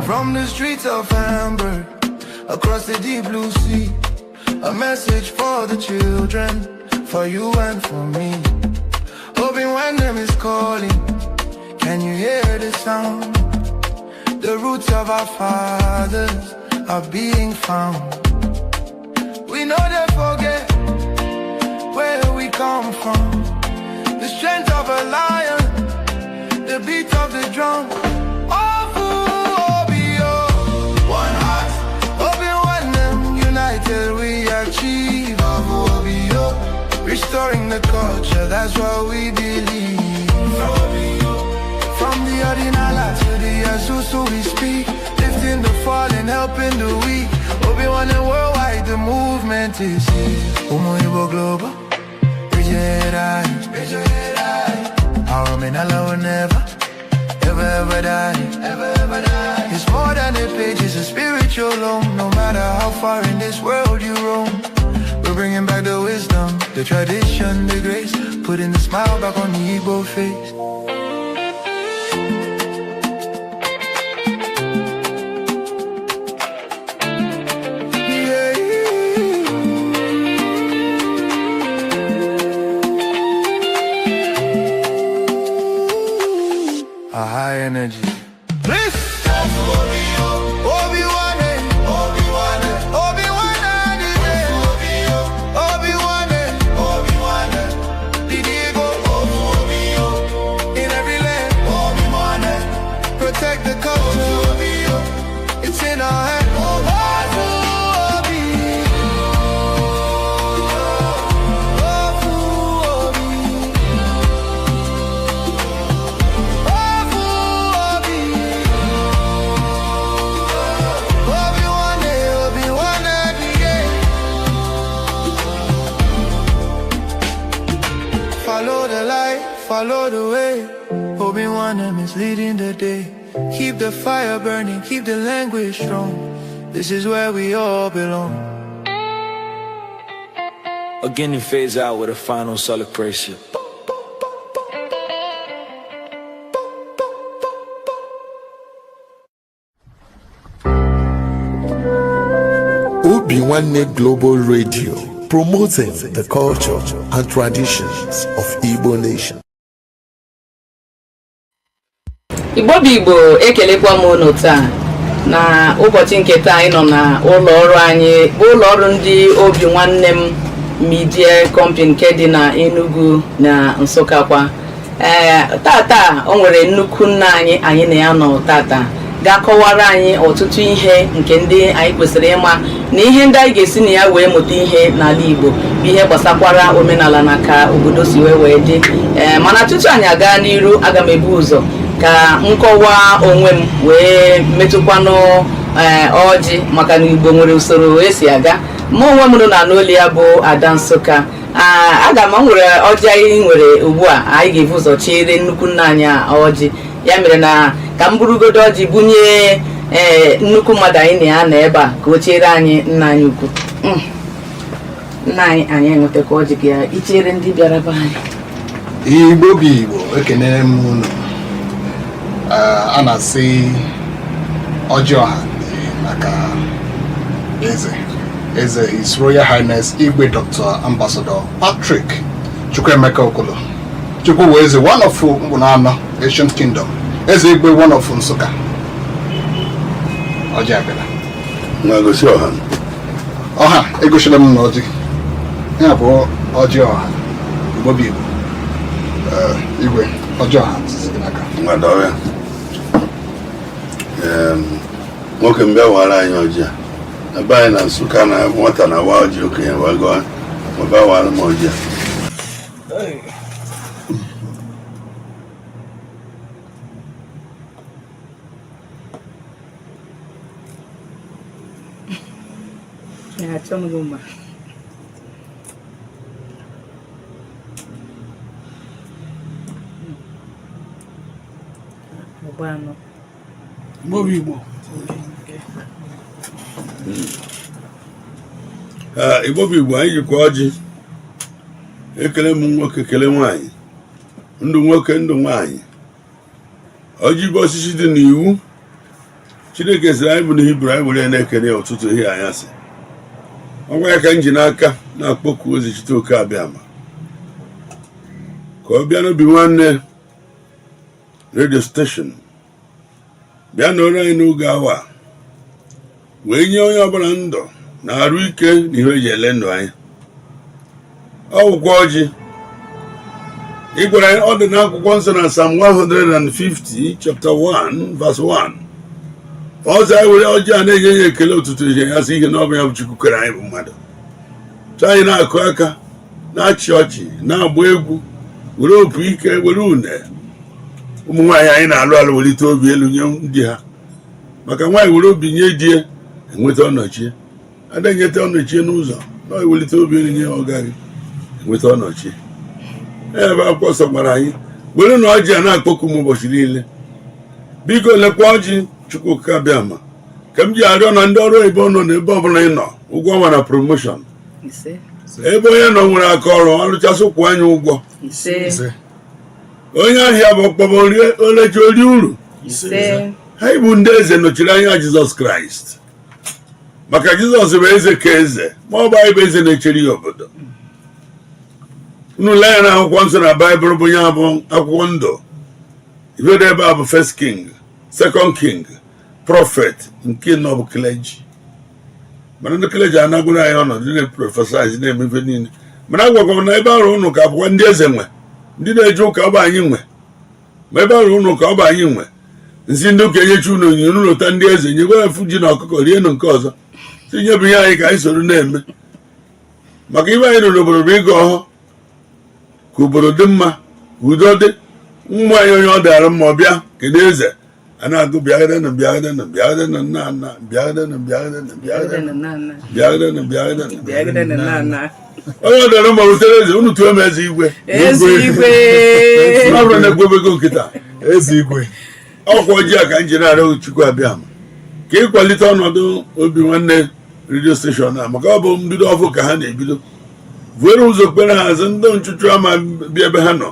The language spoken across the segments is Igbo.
From the streets of Hamburg, across the deep blue sea, a message for the children, for you and for me. Obi Nwanne is calling, can you hear the sound? The roots of our fathers are being found. We no dey forget where we come from. The strength of a lion, the beat of the drum. Ofu Obi o, one heart. Obi Nwanne, united we achieve. Ofu Obi o, restoring the culture, that's what we believe. From the Odinala to the Asusu we speak, lifting the fallen, helping the weak. Obi Nwanne worldwide, the movement is here. Umu Igbo Global, raise your head high, raise your head high. Our Omenala will never, ever, ever die, ever, ever die. It's more than a page, it's a spiritual home. No matter how far in this world you roam, we're bringing back the wisdom, the tradition, the grace, putting the smile back on the Igbo face. Yeah. A high energy. Please. Obi-Wan, Obi-Wan, Obi-Wan, Obi-Wan, Obi-Wan, Didigo, in every land, Obi-Wan, protect the culture, it's in our hand. Obi, Ofu Obi, Ofu Obi, Obi-Wan, Obi-Wan, yeah. Follow the light, follow the way. Obi-Wan is leading the day. Keep the fire burning, keep the language strong. This is where we all belong. Again, it fades out with a final celebration. Obi Nwanne Global Radio, promoting the culture and traditions of Igbo nation. Igbo bụ Igbo, ekelekwa m unu taa na ụbọchị nke taa. Anyị nọ na ụlọ ọrụ anyị bụ ụlọ ọrụ ndị Obi Nwanne m Media Company nke dị na Enugu na Nsụka kwa. Ee, tata o nwere nnukwu nna anyị, anyị na ya nọ tata ga-akọwara anyị ọtụtụ ihe nke ndị anyị kwesịrị ịma na ihe ndị anyị ga-esi na ya wee mụta ihe n'ala Igbo, bụ ihe gbasakwara omenala na ka obodo si wee dị. Ee, mana tutu anyị aga n'iru, aga m ebu ụzọ ka nkọwa onwe m wee metụkwanụ ee ọjị, maka na Igbo nwere usoro esi aga. Mụ onwe m nọ na n'olu ya bụ Ada Nsụka. Aga m nwere ọjị anyị nwere ugbu a. Anyị ga-ebu ụzọ chiere nnukwu nna anyị ọjị. Ya mere na ka m burugodo ọjị bunye ee nnukwu mmadụ anyị na ya nọ ebe a ka o chiere anyị. Nna anyị ukwu, nna anyị, anyị enwetakwa ọjị ka ichere ndị bịara be anyị. Igbo bụ Igbo, ekenere m unu. A na-asị ọjị ọha dị maka eze, eze His Royal Highness Igwe Dr. Ambassador Patrick Chukwuemeka Okolo Chukwu wee eze one of Mkpụnanọ Ancient Kingdom, eze Igwe one of Nsụka. Ọjị abịala. Nwa, gosi ọha. Ọha, egosila m na ọjị ya bụ ọjị ọha. Igbo bụ Igbo. Ee, Igwe, ọjị ọha zizi gị n'aka. Nwa, dọrọ ya. Nwoke m, bịa wara anyị ọjị a. Na be anyị na Nsụka na nwata na-awa ọjị, okenye wagọọ ma bịa wara m ọjị a. Ya achọ m gị mma. Ụgbọ anọ. Igbo bụ Igbo. Ee, Igbo bụ Igbo, anyị jikwa ọjị ekele m nwoke, kele nwaanyị, ndụ nwoke, ndụ nwaanyị. Ọjị bụ osisi dị n'iwu. Chineke sịrị anyị bụ na Hibru anyị were ya na-ekene ya ụtụtụ, ihe anyasị. Ọnwa ya ka m ji n'aka na-akpọku ozi Chite Oke Abịama ka ọ bịa n'Obi Nwanne Radio Station, bịa nọrọ anyị n'oge awa, wee nye onye ọbụla ndụ na arụ ike na ihe eji ele ndụ anyị. Ọ wụkwa ọjị ị gwara anyị, ọ dị n'akwụkwọ nsọ na Psalm 150 chapter 1 verse 1. Ọzọ, anyị were ọjị a na-enye ya ekele ụtụtụ, ihe ya sị ihe na ọ bụ ya bụ Chukwu kere anyị bụ mmadụ. Chọọ anyị na-akụ aka, na-achị ọchị, na-agba egwu, were opi ike, were une. Ụmụ nwaanyị anyị na-alụ alụ welite obi elu nye ndị ha, maka nwaanyị were obi nye di ya, enweta ọnọchie. Ada enyeta ọnọchie n'ụzọ na ewelite obi elu nye ọga gị, enweta ọnọchie. Ebe akwụkwọ nsọ gwara anyị were na ọjị a na-akpọku m ụbọchị niile. Biko, lekwa ọjị Chukwuka Abịama ka m ji arịọ na ndị ọrụ oyibo nọ n'ebe ọbụla ị nọ, ụgwọ ọnwa na promotion. Ise. Ebe onye nọ nwere aka ọrụ ọlụchasị, kwụọ anyị ụgwọ. Ise. Ise. Onye ahịa bụ ọkpọbọ oleji ori uru. Ise. Ha bụ ndị eze nọchiri anya Jizọs Kraịst, maka Jizọs bụ eze ka eze, ma ọ bụ anyị bụ eze na-echere ya obodo. Unu lee anya na akwụkwọ nsọ na Baịbụl, bụ ya bụ akwụkwọ ndụ. Ife dị ebe a bụ First King, Second King, Prophet, nke nọ bụ clergy. Mana ndị clergy anagoro anyị ọnọdụ na-eprophesize, na-eme ife niile. Mana agwakwa m na ebe arụ ụnụ ka bụkwa ndị eze nwe, ndị na-eje ụka ọ bụ anyị nwe, ma ebe arụ ụnụ ka ọ bụ anyị nwe. Nsi ndị ụka enyechi unu onyinye, unu lụta ndị eze nyekwa efu ji na ọkụkọ rienụ. Nke ọzọ si nye bụ ihe anyị ka anyị soro na-eme, maka ibe anyị nọ n'obodo bụ ịga ọhọ ka obodo dị mma, ka udo dị. Ụmụ anyị, onye ọ dara mma, ọ bịa kedu eze a na-agụ: "Bịagịdenụ, bịagịdenụ, bịagịdenụ, nna nna, bịagịdenụ, bịagịdenụ, bịagịdenụ, bịagịdenụ, bịagịdenụ." Bịagịdenụ nna nna. Onye ọ dara mma rutere eze, unu tụọ m eze igwe. Eze igwe. Ọ bụrụ na ekwebego nkịta. Eze igwe. Ọkwa ọjị a ka m ji na-arịọ Chukwu Abịama ka ịkwalite ọnọdụ Obi Nwanne Radio Station a, maka ọ bụ mbido ọfụ ka ha na-ebido. Vuere ụzọ kpere ha azụ ndị nchụchụ ama bịa ebe ha nọ,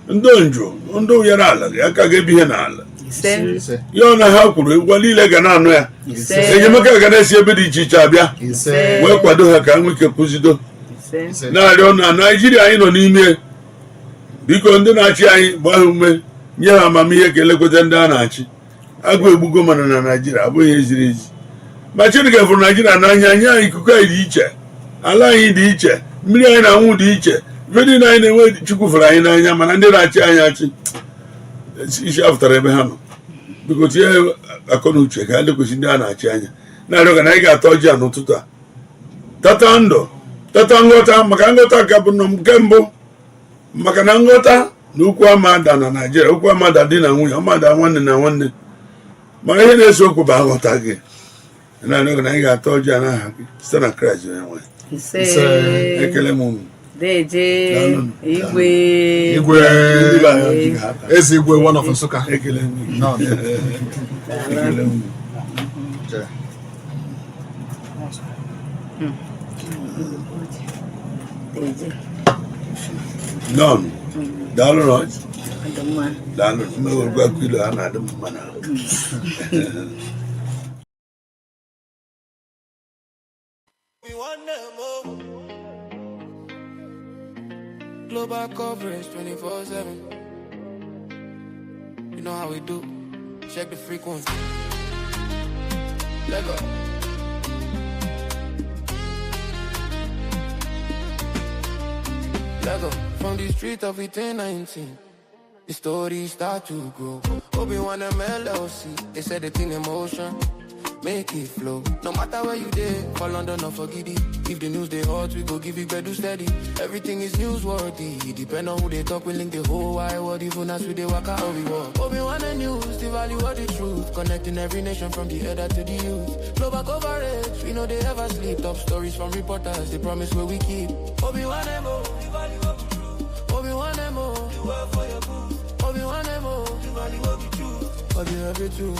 ndị njụ, ndị ụyara ala aka ga-ebi ihe n'ala. Ise. Ise. Ya ọ na ha kwuru ngwa niile ga na-anụ ya. Ise. Enyemaka ga na-esi ebe dị iche iche abịa Ise. wee kwado ha ka ha nwee ike kwụzido. Ise. Ise. Na-arịọ na Naijiria anyị nọ n'ime, biko, ndị na-achị anyị, gbaa ha ume, nye ha amamihe ka elekweta ndị a na-achị. Agụ egbugo, mana na Naijiria abụghị ihe ziri ezi. Ma Chineke fụrụ Naijiria n'anya, nye anyị ikuku anyị dị iche, ala anyị dị iche, mmiri anyị na-anwụ dị iche, ife niile anyị na-enwe. Chukwu fụrụ anyị n'anya, mana ndị na-achị anyị achị, isi afụtara ebe ha nọ. Biko, tinye akọ na uche ka ha lekwesị ndị a na-achị anya. Na-arịọ ka na anyị ga-ata ọjị a n'ụtụtụ a, tata ndụ, tata nghọta, maka nghọta ka bụ nọ nke mbụ, maka na nghọta na okwu amada na Naijiria, okwu amada di na nwunye, ọmada nwanne na nwanne, mana ihe na-ese okwu bụ aghọta gị. Na-arịọ ka na anyị ga-ata ọjị a n'aha gị site na Kraịst onye nwe. Ise. Ekele m unu. Deje. Daalụ. Igwe. Igwe. Ndị be anyị ọjị ga-ata. Eze igwe one of Nsụka. Ekele m unu. Nọ. Ekele m unu. Okay. Deje. Nọn, daalụ na ọjị. Ọ dị mma. Daalụ. Mmewere akụ ilu ha na-adị m mma na We want them all. Global coverage 24/7. You know how we do. Check the frequency. Let go. Let go. From the street of 1819. The story start to grow. Obi-Wan MLLC. They said the thing in motion. Make it flow. No matter where you dey, for London or for Giddy. If the news they hot, we go give you better steady. Everything is newsworthy. Depend on who they talk, we link the whole wide world. Even as we dey walk out, we walk. Obi-Wan the news, the value of the truth. Connecting every nation from the elder to the youth. Global coverage, we know they ever sleep. Top stories from reporters, they promise where we keep. Obi-Wan MO, the value of the truth. Obi-Wan MO, the world for your booth. Obi-Wan MO, the value of the truth. I be happy too.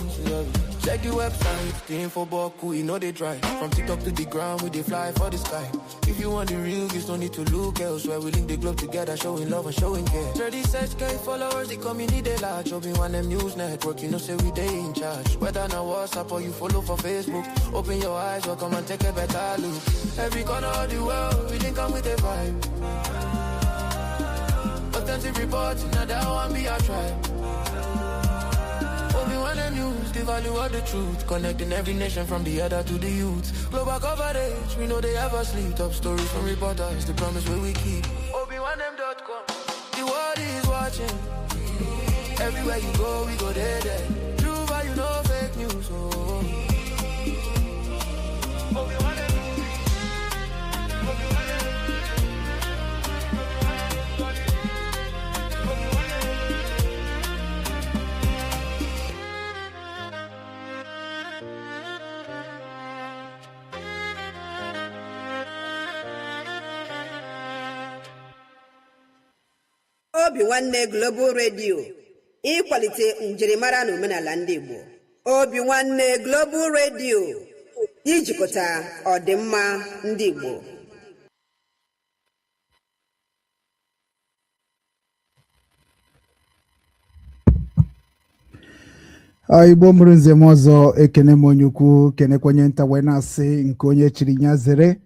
Check the website, the info boku, you know they dry. From TikTok to the ground, we they fly for the sky. If you want the real, there's no need to look elsewhere. We link the globe together, showing love and showing care. 36K followers, the community they large. Obi Wan them news network, you know say we they in charge. Whether na WhatsApp or you follow for Facebook, open your eyes, welcome and take a better look. Every corner of the world, we link up with the vibe. Authentic reporting, now that one be our tribe. Obi Wan them news, the value of the truth. Connecting every nation from the other to the youth. Global coverage, we know they ever sleep. Top stories from reporters, the promise where we keep. ObiWanem.com, the world is watching. Everywhere you go, we go there, there. True value, no fake news. Oh. Obi-Wan. Obi Nwanne Global Radio, ịkwalite njirimara na omenala ndị Igbo. Obi Nwanne Global Radio, ijikọta ọdịmma ndị Igbo. Igbo mụrụ nze m ọzọ, ekene m onye ukwu, kenekwenye nta, wee na-asị nke onye chiri ya zere.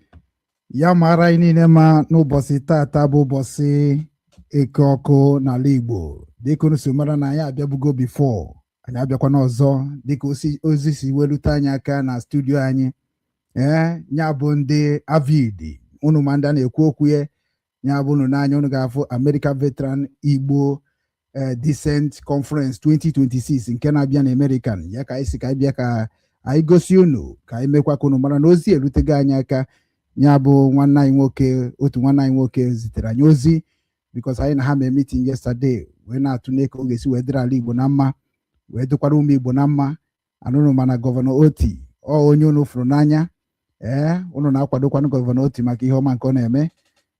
Ya mara anyị niile ma n'ụbọchị tata bụ ụbọchị Eke ọkụ n'ala Igbo. Dịka unu si mara na anyị abịabugo before, anyị abịakwana ọzọ dịka ozi si welute anyị aka na studio anyị. Ee, ya bụ ndị avid unu ma ndị a na-ekwu okwu ya, ya bụ unu n'anya unu ga-afụ American Veteran Igbo Descent Conference 2026 nke na-abịa na American. Ya ka anyị si ka anyị bịa ka anyị gosi unu, ka anyị mekwa ka unu mara na ozi erutego anyị aka. Ya bụ nwanne anyị nwoke, otu nwanne anyị nwoke zitere anyị ozi, because anyị na ha mee meeting yesterday, wee na-atụ ka ọ ga-esi wee dịrị ala Igbo na mma, wee dịkwara ụmụ Igbo na mma. Anụnụ mana Governor Otti ọ onye unu fụrụ n'anya. Ee, unu na-akwadokwanụ Governor Otti maka ihe ọma nke ọ na-eme.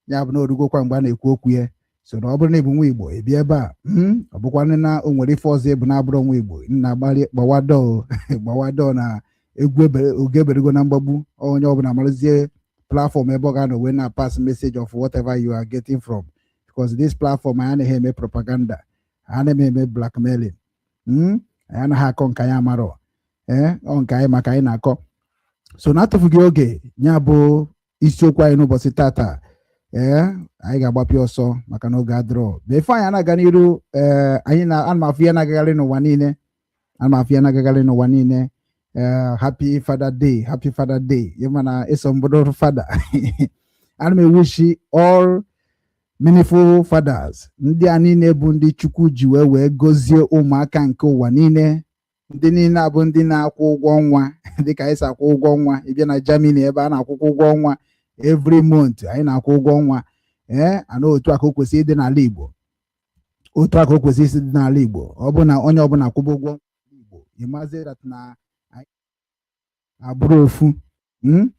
Ya bụ na orugokwa mgbe a na-ekwu okwu ya. So na ọ bụrụ na ịbụ nwa Igbo ebi ebe a, ọ bụkwanụ na o nwere ife ọzọ ịbụ na-abụrụ nwa Igbo na-agbalị gbawado gbawado na egwu oge eberego na mgbagbu. Onye ọbụla marazie platform ebe ọ ga-anọ wee na pass message of whatever you are getting from, because this platform, anyị anaghị eme propaganda, anyị anaghị eme blackmailing, anyị anaghị akọ nke anyị amarọ. Ee, ọ nke anyị maka anyị na-akọ. So na-atụfughị oge, ya bụ isiokwu anyị n'ụbọchị tata. Ee, anyị ga-agbapị ọsọ maka na oge adịrọ. Ma ife anyị na-aga n'iru, ee, anyị na ana m afụ ya na-agagharị n'ụwa niile, ana m afụ ya na-agagharị n'ụwa niile. Ee, happy Father Day, happy Father Day. Ịma na ịsọ mbụrụ father, ana m ewish all meaningful fathers, ndị a niile bụ ndị Chukwu ji wee gọzie ụmụaka nke ụwa niile, ndị niile abụ ndị na-akwụ ụgwọ ọnwa dịka anyị si akwụ ụgwọ ọnwa. Ịbịa na Germany ebe a na-akwụkwọ ụgwọ ọnwa every month, anyị na-akwụ ụgwọ ọnwa. Ee, ana otu a ka o kwesịrị ịdị n'ala Igbo, otu a ka o kwesịrị isi dị n'ala Igbo. Ọ bụ na onye ọbụla akwụba ụgwọ Igbo, ịmazi that na anyị abụrụ ofu,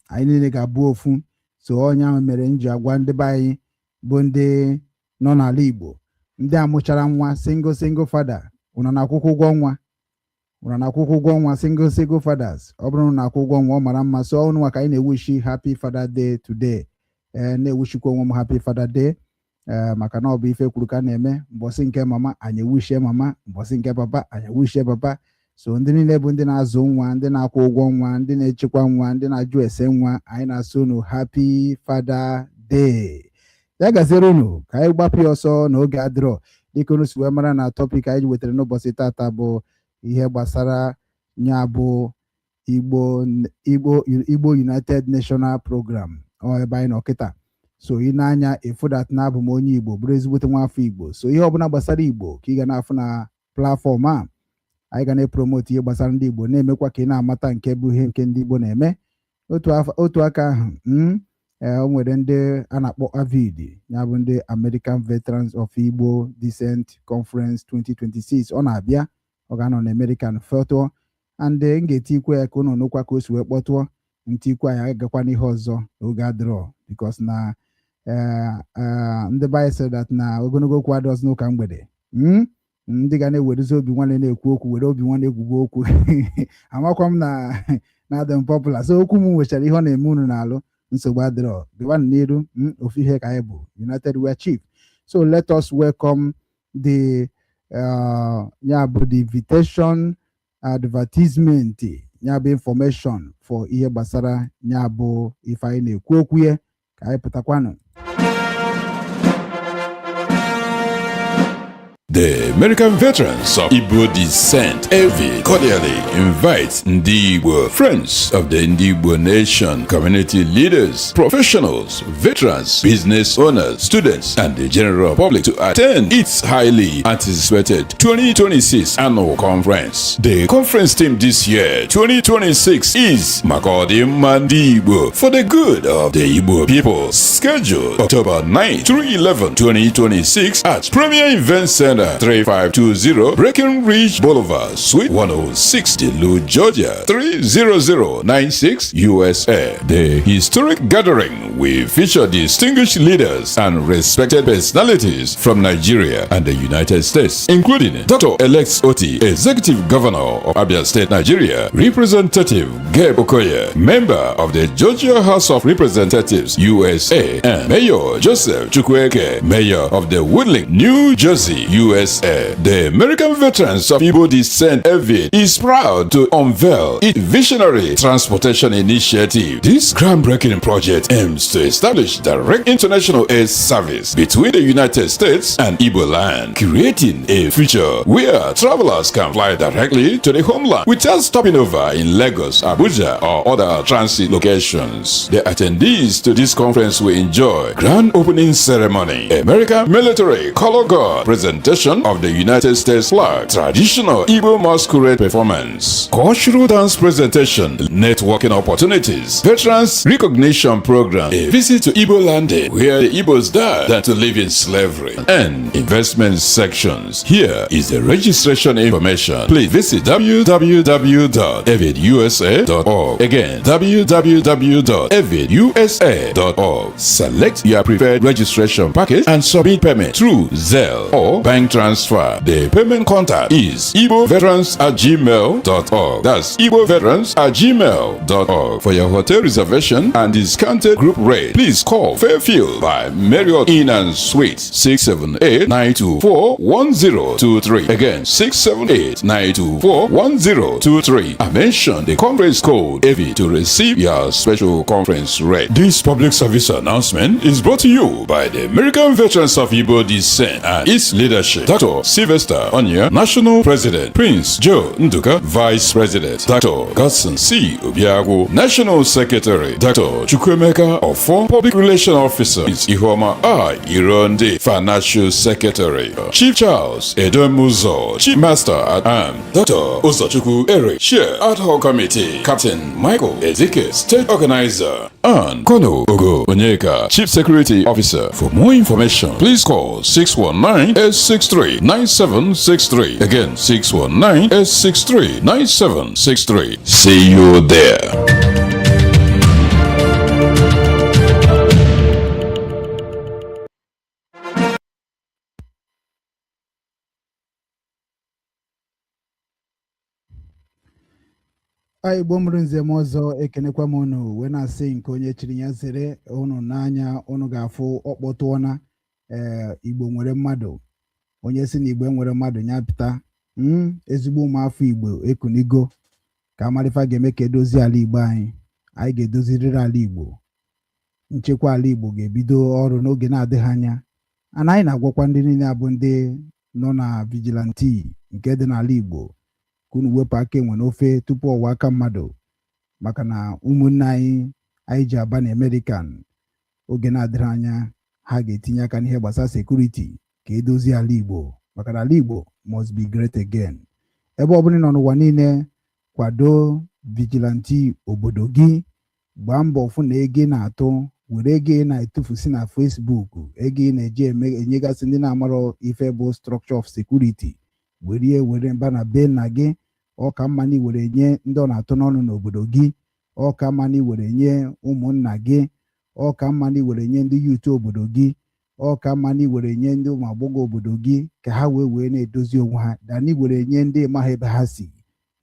anyị niile ga-abụ ofu. So onye ahụ mere m ji agwa ndị be anyị bụ ndị nọ n'ala Igbo, ndị amụchara nwa, single single father, unu na-akwụkwọ ụgwọ ọnwa, unu na-akwụkwọ ụgwọ ọnwa, single single fathers, ọ bụrụ na na-akwụ ụgwọ ọnwa, ọ mara mma. So ọnụ ka anyị na-ewish happy Father Day today. Ee, na-ewishikwa onwe m happy Father Day, ee, maka na ọ bụ ife kwuru ka a na-eme. Mbọsị nke mama, anyị ewishie mama; mbọsị nke papa, anyị ewishie papa. So ndị niile bụ ndị na-azụ nwa, ndị na-akwụ ụgwọ nwa, ndị na-echekwa nwa, ndị na-ajụ ese nwa, anyị na-asị unu happy Father Day. Ya gaziere unu. Ka anyị gbapụ ya ọsọ na oge adịrọ. Dịka unu si wee mara na topic anyị wetara n'ụbọchị tata bụ ihe gbasara nya bụ Igbo United National Program. Ọ ebe anyị nọ kịta. So ị na-anya efu that na abụ m onye Igbo, bụrụ ezigbote nwa afọ Igbo. So ihe ọbụla gbasara Igbo ka ị ga na-afụ na platform a. Anyị ga na-epromote ihe gbasara ndị Igbo, na-emekwa ka ị na-amata nke bụ ihe nke ndị Igbo na-eme. Otu aka ahụ, ee, o nwere ndị a na-akpọ AVID, ya bụ ndị American Veterans of Igbo Descent Conference 2026. Ọ na-abịa, ọ ga-anọ na American fọtụọ, and m ga-etikwe ya ka unu nụkwa ka o si wee kpọtụọ. Ntikwa ya, agakwa n'ihe ọzọ n'oge adịrọ, because na ndị be anyị said that na ogologo okwu adịghịzị n'ụka mgbede. Ndị ga na-ewerezi obi nwanne na-ekwu okwu, were obi nwanne ekwugbo okwu. Amakwa m na na-adị m popular, so okwu m nwechara ihe ọ na-eme unu n'alụ. Nsogbu adịrọ, gịwanụ n'iru. Ofu ihe ka anyị bụ, united we achieve. So let us welcome the ya bụ the invitation advertisement, ya bụ information for ihe gbasara ya bụ ife anyị na-ekwu okwu ya. Ka anyị pụtakwanụ. The American Veterans of Igbo Descent, AVID, cordially invites Ndi Igbo, friends of the Ndi Igbo Nation, community leaders, professionals, veterans, business owners, students, and the general public to attend its highly anticipated 2026 annual conference. The conference theme this year, 2026, is Maka Ọdịmma Ndị Igbo, for the good of the Igbo people. Scheduled October 9 through 11, 2026 at Premier Event Center, 3520 Breckenridge Boulevard, Suite 106, Duluth, Georgia, 30096, USA. The historic gathering will feature distinguished leaders and respected personalities from Nigeria and the United States, including Dr. Alex Otti, Executive Governor of Abia State, Nigeria, Representative Gabe Okoye, member of the Georgia House of Representatives, USA, and Mayor Joseph Chukwueke, Mayor of the Woodlynne, New Jersey, USA. The American Veterans of Igbo Descent, AVID, is proud to unveil its visionary transportation initiative. This groundbreaking project aims to establish direct international air service between the United States and Igbo land, creating a future where travelers can fly directly to the homeland without stopping over in Lagos, Abuja, or other transit locations. The attendees to this conference will enjoy grand opening ceremony, American military color guard presentation of the United States flag, traditional Igbo masquerade performance, cultural dance presentation, networking opportunities, veterans recognition program, a visit to Igbo Landing where the Igbos died than to live in slavery, and investment sections. Here is the registration information. Please visit www.avidusa.org. Again, www.avidusa.org. Select your preferred registration package and submit payment through Zelle or bank transfer. The payment contact is igboveterans@gmail.org. That's igboveterans@gmail.org. For your hotel reservation and discounted group rate, please call Fairfield by Marriott Inn and Suites, 678 924 1023. Again, 678 924 1023. And mention the conference code AVI to receive your special conference rate. This public service announcement is brought to you by the American Veterans of Igbo Descent and its leadership. Dr. Sylvester Onya, National President, Prince Joe Nduka, Vice President, Dr. Godson C. Obiagu, National Secretary, Dr. Chukwuemeka Ofo, Public Relation Officer, Ihoma I. Ironde, Financial Secretary, Chief Charles Edomuzo, Chief Master at Arms, Dr. Uzochukwu Eric, Chair Ad Hoc Committee, Captain Michael Ezike, State Organizer, and Colonel Ogo Onyeka, Chief Security Officer. For more information, please call 619-863-9763. Again, 619-863-9763. See you there. A Igbo mụrụ nze m ọzọ, ekenekwa m unu wee na-asị nke onye chiri ya zere. Unu n'anya unu ga-afụ ọkpọtụọna. Ee, Igbo nwere mmadụ. Onye si na Igbo nwere mmadụ ya pụta. Ezigbo ụmụafọ Igbo ekunigo ka amarifa ga-eme ka edozi ala Igbo anyị. Anyị ga-edozirịrị ala Igbo. Nchekwa ala Igbo ga-ebido ọrụ n'oge na-adịghị anya. Ana anyị na-agwakwa ndị niile abụ ndị nọ na vigilante nke dị n'ala Igbo ka unu wepụ aka enwe n'ofe tupu ọwa aka mmadụ, maka na ụmụnne anyị anyị ji aba na American, oge na-adịghị anya ha ga-etinye aka n'ihe gbasara security ka edozie ala Igbo, maka na ala Igbo must be great again. Ebe ọ bụla ị nọ n'ụwa niile, kwado vigilante obodo gị. Gbaa mbọ fụ na ego ị na-atụ, were ego ị na-etufusi na Facebook, ego ị na-eji eme enyegasị ndị na-amarọ ife bụ structure of security, were were mba na be nna gị. Ọ ka mma na iwere nye ndị ọ na-atụ n'ọnụ n'obodo gị. Ọ ka mma na iwere nye ụmụnna gị. Ọ ka mma na iwere nye ndị youth obodo gị. Ọ ka mma na iwere nye ndị ụmụ agbọghọ obodo gị ka ha wee na-edozi onwe ha, da na iwere nye ndị maha ebe ha si.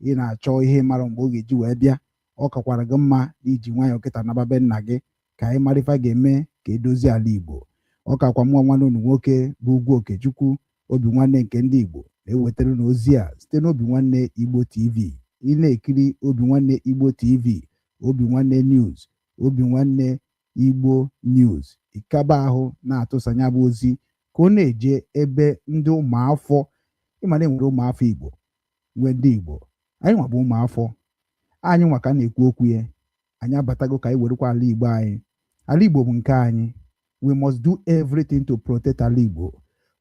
Ị na-achọ ihe mara mgbe ọ ga-eji wee bịa. Ọ kakwara gị mma na iji nwayọọ kịta nababe nna gị ka anyị mara ife a ga-eme ka edozi ala Igbo. Ọ kakwa mụọ nwanne unu nwoke bụ Ugwu Okechukwu, Obi Nwanne nke ndị Igbo, na-ewetara unu ozi a site n'Obi Nwanne Igbo TV. Ị na-ekiri Obi Nwanne Igbo TV, Obi Nwanne News, Obi Nwanne Igbo News, ịkaba ahụ na-atụsanya bụ ozi ka ọ na-eje ebe ndị ụmụafọ. Ịma na enwere ụmụafọ Igbo, nwee ndị Igbo. Anyị nwa bụ ụmụafọ anyị nwa ka a na-ekwu okwu ya. Anyị abatago ka anyị werekwa ala Igbo anyị. Ala Igbo bụ nke anyị. We must do everything to protect ala Igbo.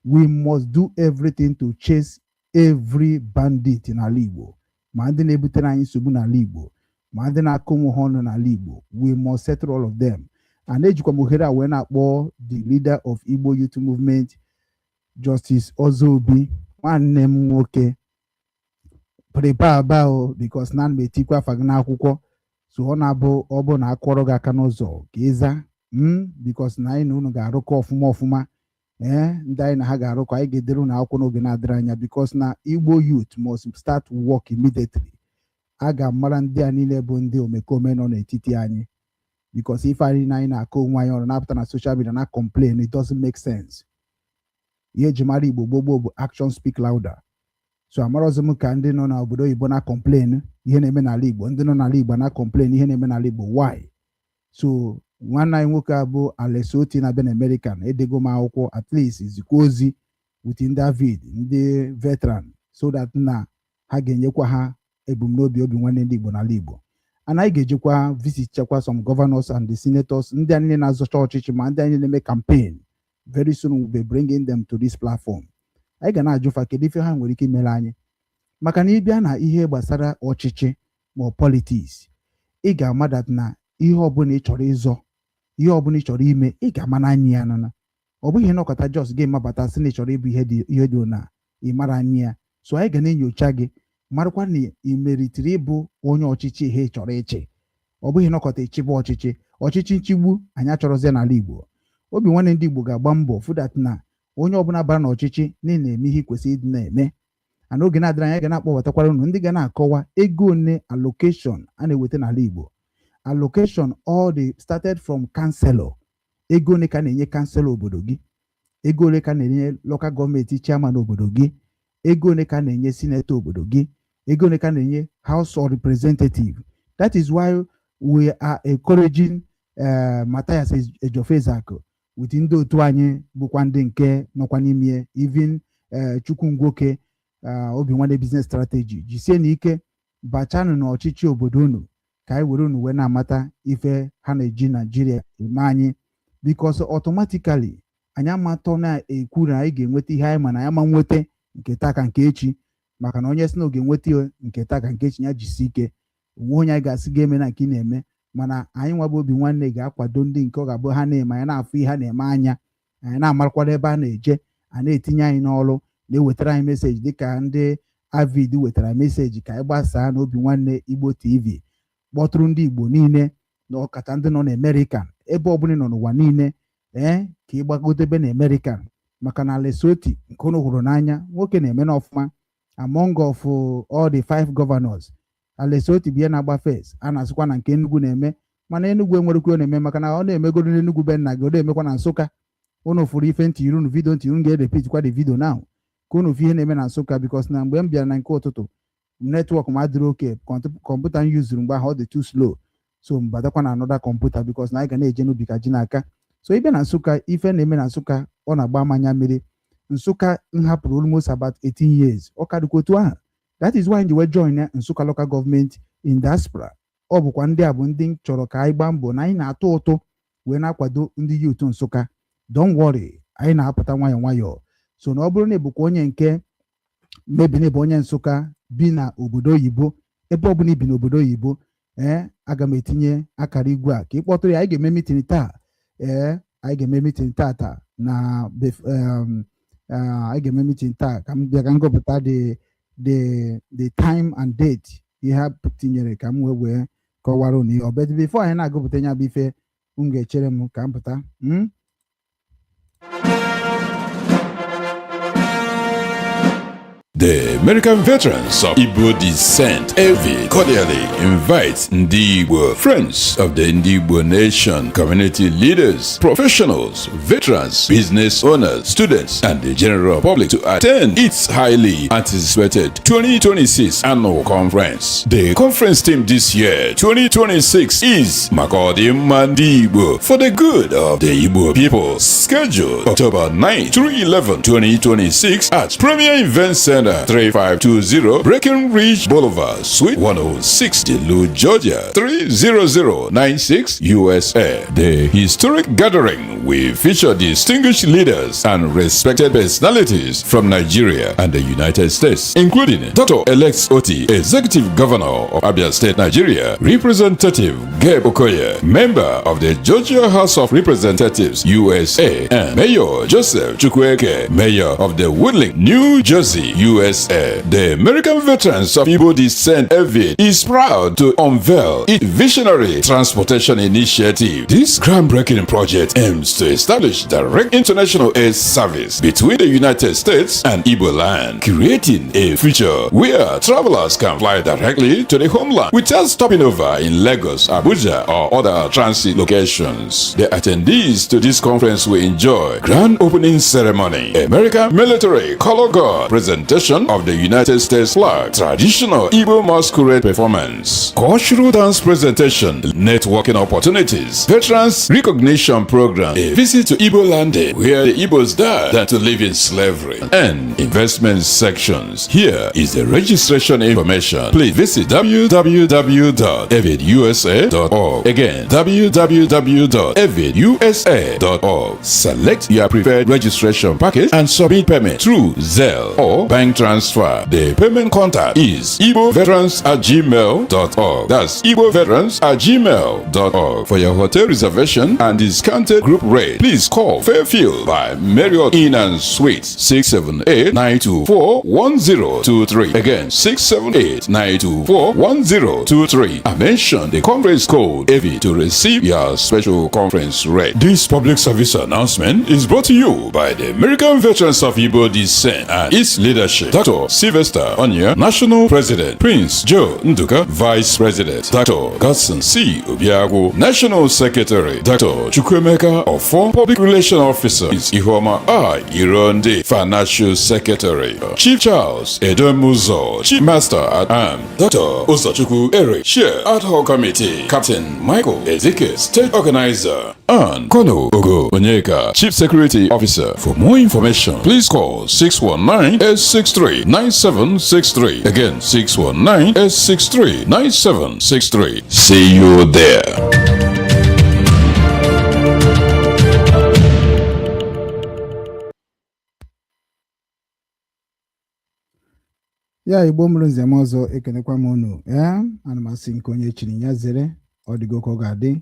We must do everything to chase every bandit n'ala Igbo, ma ndị na-ebutere anyị nsogbu n'ala Igbo, ma ndị na-akụ ụmụ ha ọnụ n'ala Igbo. We must settle all of them. And ejikwa m ohere a wee na-akpọ the leader of Igbo Youth Movement, Justice Ozobi, nwanne m nwoke, prepare aba o, because na ana m etikwa afa gị n'akwụkwọ. So ọ na-abụ ọ bụ na akụọrọ gị aka n'ụzọ ka ịza m, because na anyị na unu ga-arụkọ ọfụma ọfụma. Ee, ndị anyị na ha ga-arụkọ, anyị ga-edere unu akwụkwọ n'oge na-adịrị anya, because na Igbo youth must start work immediately. A ga-amara ndị a niile bụ ndị omekome nọ n'etiti anyị, because ife anyị na anyị na-akọ onwe anyị ọrụ na-apụta na social media na complain, it doesn't make sense. Ihe eji mara Igbo gboo gboo bụ action speak louder. So amarọzi m ka ndị nọ n'obodo oyibo na complain ihe na-eme n'ala Igbo, ndị nọ n'ala Igbo na complain ihe na-eme n'ala Igbo. Why? So nwanne anyị nwoke a bụ Alex Oti na-abịa na American, edego m akwụkwọ, at least zikwa ozi with ndị David, ndị veteran, so that na ha ga-enyekwa ha ebumnobi Obi Nwanne ndị Igbo n'ala Igbo. And anyị ga-ejekwa visit chekwa some governors and the senators, ndị anyị na-azọcha ọchịchị, ma ndị anyị na-eme campaign. Very soon we'll be bringing them to this platform. Anyị ga na-ajụfa kedu ife ha nwere ike imere anyị, maka na ịbịa na ihe gbasara ọchịchị ma ọ politics, ị ga-ama that na ihe ọbụla ị chọrọ ịzọ, ihe ọbụla ị chọrọ ime, ị ga-ama n'anya ya nana. Ọ bụghị nọkọta just gị mabata sị na ị chọrọ ịbụ ihe dị na ị mara anya ya. So anyị ga na-enyocha gị, marakwa na ị meritiri ịbụ onye ọchịchị ihe ị chọrọ ịchị. Ọ bụghị nọkọta ịchịbụ ọchịchị, ọchịchị nchigbu anyị achọrọzie n'ala Igbo. Obi Nwanne ndị Igbo ga-agba mbọ fụ that na onye ọbụla bara n'ọchịchị na na-eme ihe kwesịrị ịdị na-eme. Ana oge na-adịrị anya ga na-akpọbatakwara unu ndị ga na-akọwa ego one allocation a na-eweta n'ala Igbo, allocation all the started from councillor, ego ole ka na-enye councillor obodo gị, ego ole ka na-enye local government chairman obodo gị, ego ole ka na-enye senator obodo gị, ego ole ka na-enye House of Representative. That is why we are encouraging Matthias Ejofezako with ndị otu anyị bụkwa ndị nke nọkwa n'ime, even Chukwu Ngwoke, Obi Nwanne business strategy, jisie n'ike bachanụ n'ọchịchị obodo unu ka anyị were unu wee na-amata ife ha na-eji Naijiria eme anyị, because automatically anyị amatọ na-ekwu na anyị ga-enweta ihe anyị ma na anyị ama nweta nke taa ka nke echi, maka na onye sị na ọ ga-enweta nke taa ka nke echi, ya jisi ike onwe onye anyị ga-asị ga-eme na nke ị na-eme. Mana anyị nwa bụ Obi Nwanne ga-akwado ndị nke ọ ga-abụ ha na-eme, anyị na-afụ ihe ha na-eme anya, anyị na-amarakwado ebe a na-eje, a na-etinye anyị n'ọrụ, na-ewetara anyị message dịka ndị Avid wetara message ka anyị gbasaa n'Obi Nwanne Igbo TV, kpọtụrụ ndị Igbo niile na ọkacha ndị nọ n'Amerịka, ebe ọbụla ị nọ n'ụwa niile, ee, ka ị gbagotebe na Amerịka, maka na Lesoti nke unu hụrụ n'anya, nwoke na-eme n'ọfụma. Among of all the five governors, Alex Oti bụ ihe na-agba first. A na-asịkwa na nke Enugu na-eme, mana Enugu enwerekwa ọ na-eme, maka na ọ na-emegoro n'Enugu be nna gị, ọ na-emekwa na Nsụka. Unu fụrụ ife ntị unu video ntị unu ga-erepeat kwa the video now ka unu fụ ihe na-eme na Nsụka, because na mgbe m bịara na nke ụtụtụ, network m adịrị oke. Kọmputa m yuzuru mgbe ahụ ọ dị too slow, so m batakwa na another kọmputa, because na anyị ga na-eje n'ubi ka ji n'aka. So ịbịa na Nsụka, ife na-eme na Nsụka, ọ na-agba mmanya mmiri. Nsụka m hapụrụ almost about 18 years, ọ ka dịkwa otu ahụ. That is why m ji wee join ya Nsụka local government in diaspora. Ọ bụkwa ndị a bụ ndị m chọrọ ka anyị gbaa mbọ na anyị na-atụ ụtụ wee na-akwado ndị youth Nsụka. Don't worry, anyị na-apụta nwayọọ nwayọọ. So na ọ bụrụ na ị bụkwa onye nke mebi na ịbụ onye Nsụka bi na obodo oyibo, ebe ọ bụla ibi n'obodo oyibo, ee, aga m etinye akara igwe a ka ị kpọtụrụ ya. Anyị ga-eme meeting taa. Ee, anyị ga-eme meeting taa na anyị ga-eme meeting taa. Ka m bịa ka m gụpụta the time and date ihe ha tinyere ka m wee kọwara unu ihe. But before anyị na-agụpụta ya bụ ife, m ga-echere m ka m pụta. The American Veterans of Igbo Descent, AVID, cordially invites Ndi Igbo, friends of the Ndi Igbo Nation, community leaders, professionals, veterans, business owners, students, and the general public to attend its highly anticipated 2026 annual conference. The conference theme this year, 2026, is Maka Ọdịmma Ndị Igbo, for the good of the Igbo people. Scheduled October 9 through 11, 2026 at Premier Event Center, 3520 Breckenridge Boulevard, Suite 106, Duluth, Georgia, 30096, USA. The historic gathering will feature distinguished leaders and respected personalities from Nigeria and the United States, including Dr. Alex Otti, Executive Governor of Abia State, Nigeria, Representative Gabe Okoye, member of the Georgia House of Representatives, USA, and Mayor Joseph Chukwueke, Mayor of the Woodlynne, New Jersey, USA. The American Veterans of Igbo Descent, AVID, is proud to unveil its visionary transportation initiative. This groundbreaking project aims to establish direct international air service between the United States and Igbo land, creating a future where travelers can fly directly to the homeland without stopping over in Lagos, Abuja, or other transit locations. The attendees to this conference will enjoy grand opening ceremony, American military color guard presentation of the United States flag, traditional Igbo masquerade performance, cultural dance presentation, networking opportunities, veterans recognition program, a visit to Igbo Land Day, where the Igbos died than to live in slavery, and investment sections. Here is the registration information. Please visit www.avidusa.org. Again, www.avidusa.org. Select your preferred registration package and submit payment through Zelle or bank transfer. The payment contact is igboveterans@gmail.org. That's igboveterans@gmail.org. For your hotel reservation and discounted group rate, please call Fairfield by Marriott Inn and Suites, 678 924 1023. Again, 678 924 1023. And mention the conference code AVI to receive your special conference rate. This public service announcement is brought to you by the American Veterans of Igbo Descent and its leadership. Dr. Sylvester Onya, National President; Prince Joe Nduka, Vice President; Dr. Godson C. Obiago, National Secretary; Dr. Chukwuemeka Ofo, Public Relations Officer; Ihoma I. Ironde, Financial Secretary; Chief Charles Edomuzo, Chief Master at Arms; Dr. Uzochukwu Eric, Chair Ad Hoc Committee; Captain Michael Ezeke, State Organizer, and Colonel Ogo Onyeka, Chief Security Officer. For more information, please call 619-863-9763. Again, 619-863-9763. See you there. Ya, Igbo mụrụ nze m ọzọ, ekenekwa m unu. Ee, ana m asị nke onye chiri ya zere. Ọ dịgo ka ọ ga-adị.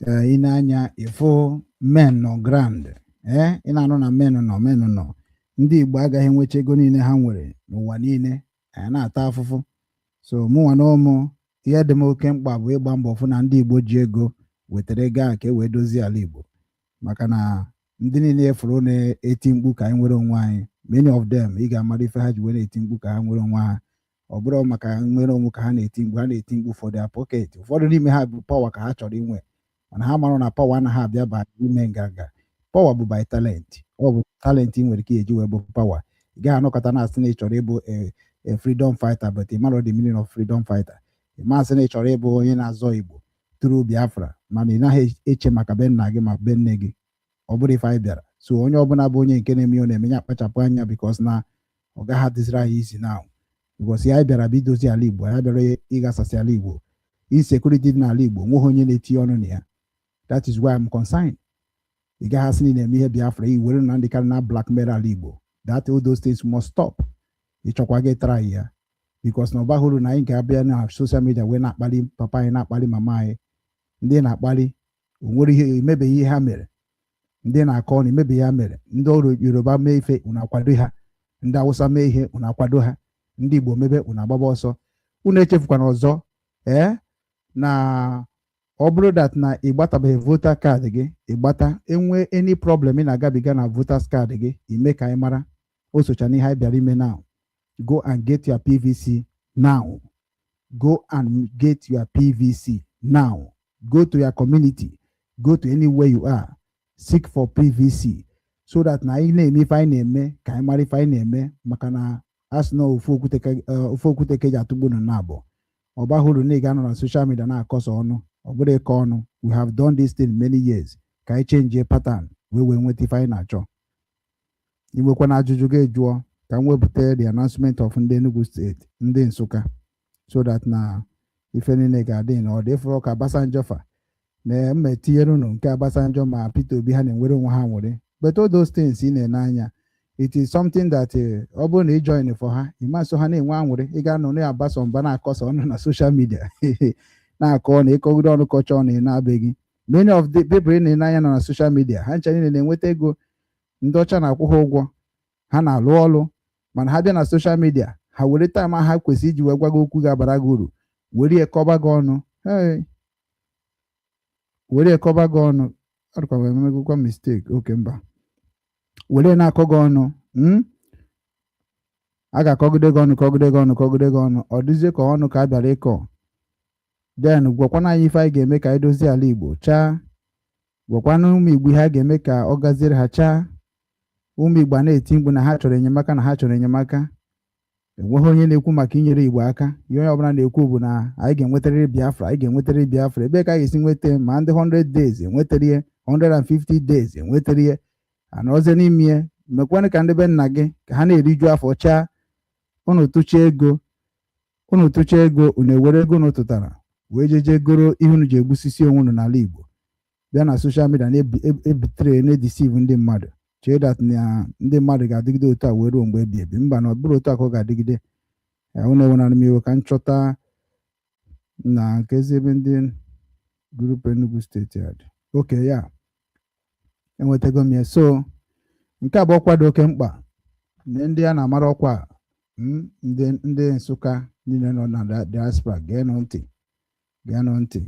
Ee, ị na-anya ịfụ men nọ ground. Ee, ị na-anụ na men nọ, men nọ. Ndị Igbo agaghị enwecha ego niile ha nwere n'ụwa niile anyị na-ata afụfụ. So mụnwa na ụmụ ihe dị m oke mkpa bụ ịgba mbọ fụ na ndị Igbo ji ego wetara ego ahụ ka e wee dozie ala Igbo, maka na ndị niile efuru na-eti mkpu ka anyị nwere onwe anyị, many of them, ị ga-amara ife ha ji wee na-eti mkpu ka ha nwere onwe ha. Ọ bụrụ maka nwere onwe ka ha na-eti mkpu, ha na-eti mkpu for their pocket. Ụfọdụ n'ime ha bụ power ka ha chọrọ inwe, mana ha mara na power anaghị abịa ba ime nganga. Power bụ by talent. Ọ bụ talent ị nwere ike eji wee bụ power. Ị gaghị anọkọta na-asị na ị chọrọ ịbụ a freedom fighter, but ị mara the meaning of freedom fighter. Ị masị na ị chọrọ ịbụ onye na-azọ Igbo tụrụ Biafra, mana ị naghị eche maka be nna gị ma be nne gị. Ọ bụrụ ife anyị bịara. So onye ọbụla bụ onye nke na-eme ihe ọ na-eme ya, akpachapụ anya, because na ọ gaghị adịziri anyị izi now, because ya anyị bịara bụ idozi ala Igbo. Anyị bịara ịghasasị ala Igbo. Insecurity dị n'ala Igbo, nweghị onye na-etinye ọnụ na ya. That is why I'm concerned. Ị gaghị asị na ị na-eme ihe Biafra, i were na ndị karị na blackmail ala Igbo. That all those things must stop. Ịchọkwa gị try ya, because na ọ baghị uru na anyị ga-abịa na social media wee na-akpali papa anyị, na-akpali mama anyị. Ndị na-akpali o nwere ihe emebeghị ihe ha mere. Ndị na-akọ ọnụ emebeghị ha mere. Ndị ọrụ Yoruba mee ife, unu akwado ha. Ndị Awụsa mee ihe, unu akwado ha. Ndị Igbo mebe, unu agbaba ọsọ. Unu echefukwana ọzọ, ee, na ọ bụrụ that na ị gbatabeghị voter card gị, ịgbata. Enwe any problem ị na-agabiga na voters card gị, ime ka anyị mara. O socha n'ihe anyị bịara ime now. Go and get your PVC now. Go and get your PVC now. Go to your community, go to anywhere you are, seek for PVC so that na anyị na-eme ife anyị na-eme, ka anyị mara ife anyị na-eme, maka na a sị na ofu okwute ofu okwute ka eji atụgbu unu na abụọ. Ọ baghị uru na ị ga-anọ na social media na-akọsa ọnụ. Ọ bụrụ ịkọ ọnụ, we have done this thing many years. Ka anyị change pattern wee nweta ife anyị na-achọ. Inwekwa na ajụjụ gị, jụọ ka m wepụta the announcement of ndị Enugu Steeti, ndị Nsụka, so that na ife niile ga-adị na ọ dị fụrụ ka Obasanjo fa na mma etinyere unu nke Obasanjo ma Peter Obi ha na-enwere onwe ha nwere. But all those things ị na-ene anya, it is something that ọ bụrụ na ị join for ha, ịma nso ha na-enwe anwụrị. Ị ga-anọ na-agbasa mba, na-akọsa ọnụ na social media, na-akọ na ịkọgide ọnụ, kọcha ọnụ, ị na-abịaghị. Many of the people ị na-ene anya nọ na social media, ha ncha niile na-enweta ego, ndị ọcha na-akwụ ha ụgwọ, ha na-alụ ọrụ, mana ha bịa na social media, ha were time ha kwesịrị iji wee gwa gị okwu ga-abara gị uru, were ya kọba gị ọnụ. Hey, were ya kọba gị ọnụ. Ọ dịkwa m emegokwa mistake oke mba, were na-akọ gị ọnụ. A ga-akọgide gị ọnụ, kọgide gị ọnụ, kọgide gị ọnụ, ọ dịzie ka ọnụ ka a bịara ịkọ. Then gwakwana anyị ife anyị ga-eme ka anyị dozie ala Igbo chaa. Gwakwana ụmụ Igbo ihe a ga-eme ka ọ gaziere ha chaa. Ụmụ Igbo a na-eti mkpu na ha chọrọ enyemaka, na ha chọrọ enyemaka. Enweghị onye na-ekwu maka inyere Igbo aka. Ihe onye ọbụla na-ekwu bụ na anyị ga-enwetarịrị Biafra, anyị ga-enwetarịrị Biafra. Ebe ka a ga-esi nweta? Ma ndị 100 days enwetara ihe, 150 days enwetara ihe, anọzie n'ime ya. Mekwanụ ka ndị be nna gị ka ha na-eriju afọ chaa. Unu tụchaa ego, unu tụchaa ego, unu ewere ego unu tụtara wee jeje goro ihe unu ji egbusisi onwe unu n'ala Igbo, bịa na social media na-ebitere, na-edeceive ndị mmadụ, chee that na ndị mmadụ ga-adịgide otu a wee ruo mgbe ebi ebi. Mba, na ọ bụrụ otu a ka ọ ga-adịgide. Unu enwenara m iwe ka m chọta na nke ezi ebe ndị group Enugu Steeti a dị. Oke ya enwetago m ya. So nke a bụ ọkwa dị oke mkpa na ndị a na-amara ọkwa a, ndị Nsụka niile nọ na diaspora, geenụ ntị, geenụ ntị.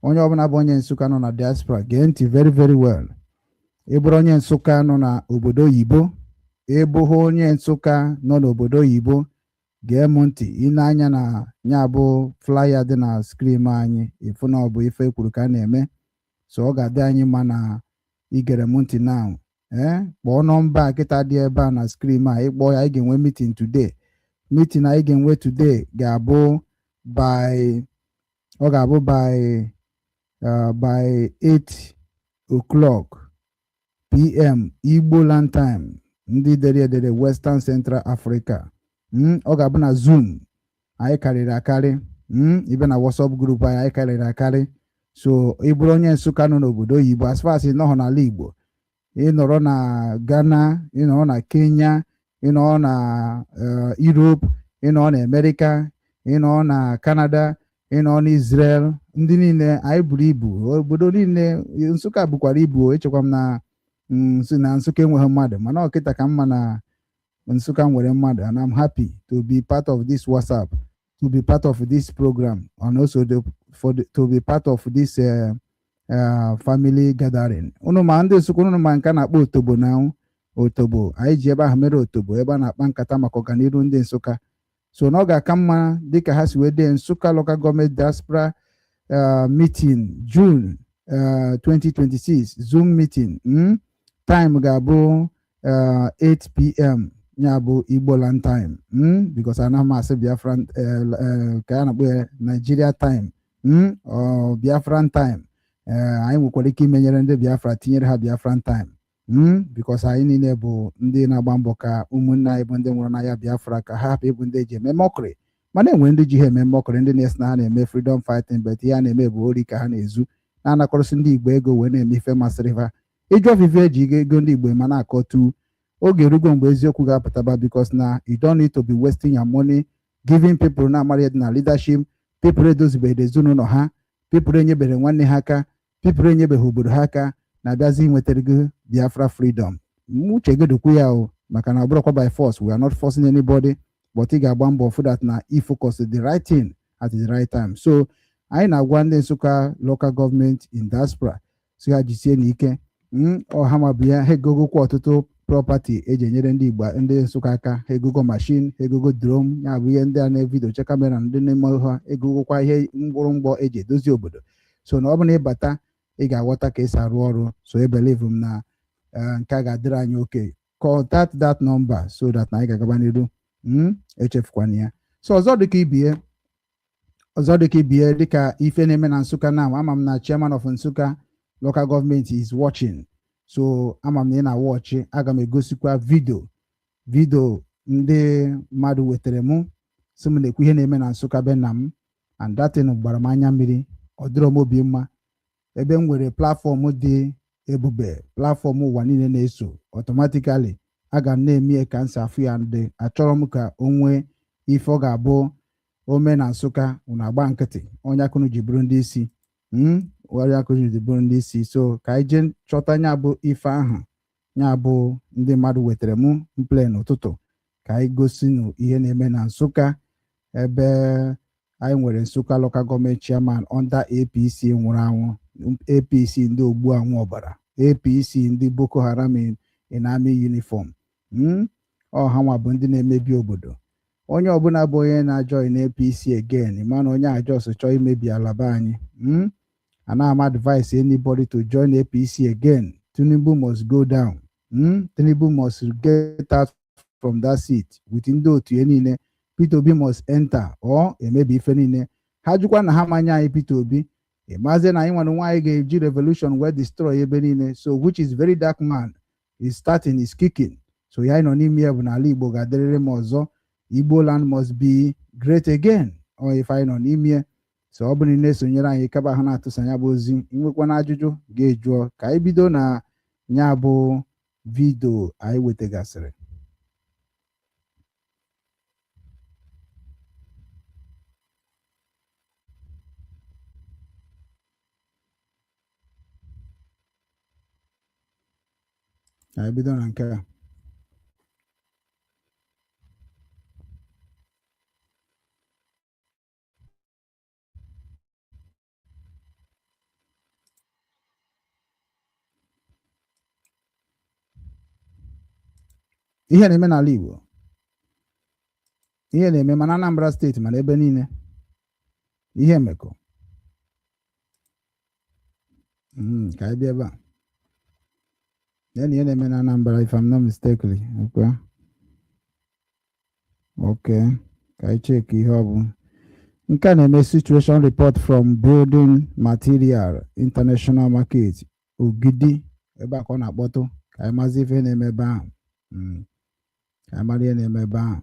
Onye ọbụla bụ onye Nsụka nọ na diaspora, gee ntị very very well. Ị bụrụ onye Nsụka nọ na obodo oyibo, ị bụghị onye Nsụka nọ n'obodo oyibo, gee m ntị. Ị na-anya na ya bụ flyer dị na screen anyị, ịfụ na ọ bụ ife ekwuru ka a na-eme. So ọ ga-adị anyị mma na igere m ntị now. Ee, kpọọ nọmba kịta dị ebe a na screen a. Ịkpọ ya, anyị ga-enwe meeting today. Meeting anyị ga-enwe today ga-abụ by, ọ ga-abụ by 8 o'clock PM Igbo land time, ndị dere edere Western Central Africa. Ọ ga-abụ na Zoom. Anyị karịrị akarị. Ibe na WhatsApp group anyị, anyị karịrị akarị. So ị bụrụ onye Nsụka nọ n'obodo oyibo, as far as ị nọghọ n'ala Igbo, ị nọrọ na Ghana, ị nọrọ na Kenya, ị nọrọ na Europe, ị nọrọ na America, ị nọrọ na Canada, ị nọrọ na Israel, ndị niile anyị buru ibu, obodo niile Nsụka bukwara ibu. Echekwa m na nso na Nsụka enweghị mmadụ, mana ọ kịta ka mma na Nsụka nwere mmadụ, and I'm happy to be part of this WhatsApp, to be part of this program, and also to be part of this family gathering. Unu ma ndị Nsụka, unu ma nke a na-akpọ otobo na otobo anyị ji ebe ahụ mere otobo, ebe a na-akpa nkata maka ọganihu ndị Nsụka. So na ọ ga-aka mma dịka ha si wee dee Nsụka Local Government Diaspora meeting, June 2026, Zoom meeting. Time ga-abụ 8 p.m., ya bụ Igbo land time, because anaghị m asị Biafran, ka a na-akpọ ya Nigeria time or Biafran time. Anyị nwekwara ike imenyere ndị Biafra, tinyere ha Biafran time, because anyị niile bụ ndị na-agba mbọ ka ụmụnne anyị bụ ndị nwụrụ n'agha Biafra ka ha hapụ ịbụ ndị eji eme mockery. Mana enwere ndị ji ha eme mockery, ndị na-esi na ha na-eme freedom fighting, but ihe a na-eme bụ ori ka ha na-ezu, na-anakọrọsị ndị Igbo ego wee na-eme ife masịrị ha. Ịjụ ofufe eji ego ndị Igbo ma na-akọtu. Oge erugo mgbe eziokwu ga-apụtaba, because na you don't need to be wasting your money giving people na-amara dị na leadership, people edozibeghị ezinụlọ ha, people enyebere nwanne ha aka, people enyebeghị obodo ha aka, na-abịazi inwetara gị Biafra freedom. Uche gị dịkwu ya o, maka na ọ bụrụkwa by force. We are not forcing anybody, but ị ga-agba mbọ fụ that na i focus the right thing at the right time. So anyị na-agwa ndị Nsụka Local Government in diaspora si ha jisie n'ike. Ọha ma bụ ya, ha egogokwa ọtụtụ. property eji enyere ndị Igbo, ndị Nsụka aka. Ha egogo machine, ha egogo drone, ya bụ ihe ndị a na-evideo che camera, ndị na-eme ha egogokwa ihe mgbụrụmgbọ eji edozi obodo. So na ọ bụ na ịbata, ị ga-aghọta ka esi arụ ọrụ. So I believe m na nke a ga-adịrị anyị oke. Contact that number so that na anyị ga-agaba n'iru. Echefukwana ya. So ọzọ dịka ibie, ọzọ dịka ibie, dịka ife na-eme na Nsụka na ama m na chairman of Nsụka Local Government is watching, so ama m na ị na-watch. Aga m egosikwa video ndị mmadụ wetara mụ, si m na-ekwu ihe na-eme na Nsụka be nna m, and that thing gbara m anya mmiri. Ọ dịrọ m obi mma ebe m nwere platform dị ebube, platform ụwa niile na-eso. Automatically aga m na-eme ka m si afụ ya. Ndị achọrọ m ka o nwee ife ọ ga-abụ o mee na Nsụka, unu agba nkịtị. Onye akụnụ ji bụrụ ndị isi, onye akụnụ ji bụrụ ndị isi. So ka anyị jee chọta nya bụ ife ahụ, ya bụ ndị mmadụ wetara mụ mple n'ụtụtụ, ka anyị gosi ihe na-eme na Nsụka, ebe anyị nwere Nsụka Local Government Chairman under APC nwụrụ anwụ, APC ndị ogbu anwụ ọbara, APC ndị Boko Haram in army uniform. Ọ ha nwa bụ ndị na-emebi obodo. Onye ọbụla bụ onye na-ajoin APC again, mana onye a just chọọ imebi ala be anyị. Ana m advise anybody to join APC again. Tinubu must go down. Tinubu must get out from that seat with ndị otu ya niile. Peter Obi must enter or emebi ife niile. Ha jụkwa na ha manya anyị Peter Obi, ịmazie na anyị nwere nwaanyị ga-eji revolution wee destroy ebe niile. So which is very dark man is starting, is kicking. So ya anyị nọ n'ime ya bụ n'ala Igbo ga-adịrịrị m ọzọ. Igbo land must be great again. Ọ ife anyị nọ n'ime ya. So ọ bụrụ na ị na-esonyere anyị, kaba ha na-atụsa ya bụ ozi. Nwekwa na ajụjụ ga-ejụọ. Ka anyị bido na ya bụ video anyị wetagasịrị. Ka anyị bido na nke a. Ihe na-eme n'ala Igbo, ihe na-eme mana Anambra Steeti, mana ebe niile ihe mekọ. Ka anyị bịa ebe a. Ya na ihe na-eme na Anambra, if I'm not mistakenly. Okay, ka anyị check ihe ọ bụ nke a na-eme. Situation report from Building Material International Market, Ogidi. Ebe a ka ọ na-akpọtụ. Ka anyị mazi ife na-eme ebe ahụ. Ka anyị mara ihe na-eme ebe ahụ.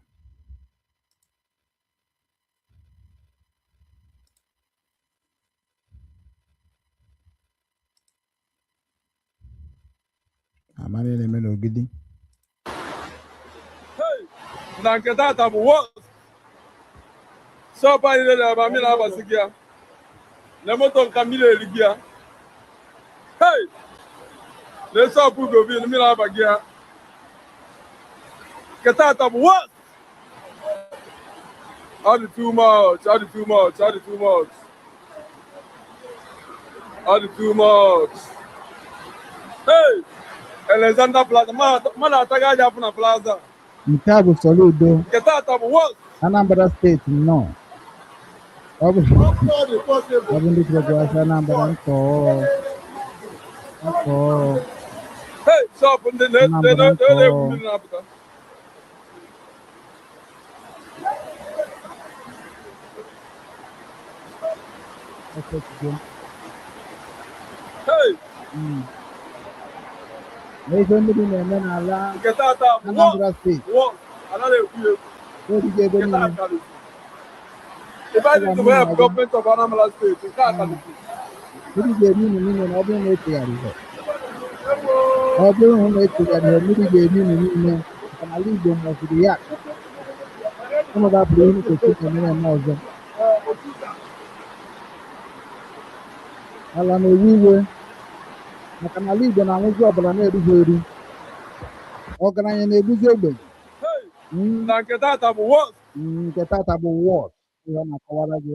Amara ihe na-eme n'Ogidi. Na nke tata bụ worst. Shop anyị lere ebe mmiri abasị gị ya na moto nka mmiri eri gị ya. Hey! Na shop Govin mmiri aba gị ya. Nke tata bụ worst. Ọ dị too much, ọ dị too much, ọ dị too much, ọ dị too much. Hey! Alexander Plaza, mmadụ ataghị aja afụ na plaza. Nke a bụ Soludo. Nke tata bụ worst. Anambra Steeti nnọọ. Ọ bụ ndị kụrụ Anambra nkọ nkọ. Hey! Shop ndị Anambra na-egwu nkọ. mmiri na-apụta. Efetugo. Hey! Na ife mmiri na-eme n'ala Nke tata bụ Anambra Steeti. Worst. Anaghị ekwu ya ekwu. Origo ebe Nke niile. tata bụ. If I need to help government of Anambra State, nke a karịrị. Mmiri ga-eri unu niile na ọ bụrụ na echegharịghị. Ọ bụrụ na echegharịghị, mmiri ga-eri unu niile, maka na ala Igbo mọziri ya. Unu ga-abụrụ ihe kwesịrị eme eme ọzọ. Ala na-ewe iwe maka na ala Igbo na-anwụzi ọbara na-erughị eru. Ọgaranya na-egbuzi ogbenye. Hey! Na nke tata bụ worst. Nke tata bụ worst. Ihe ọ na-akọwara gị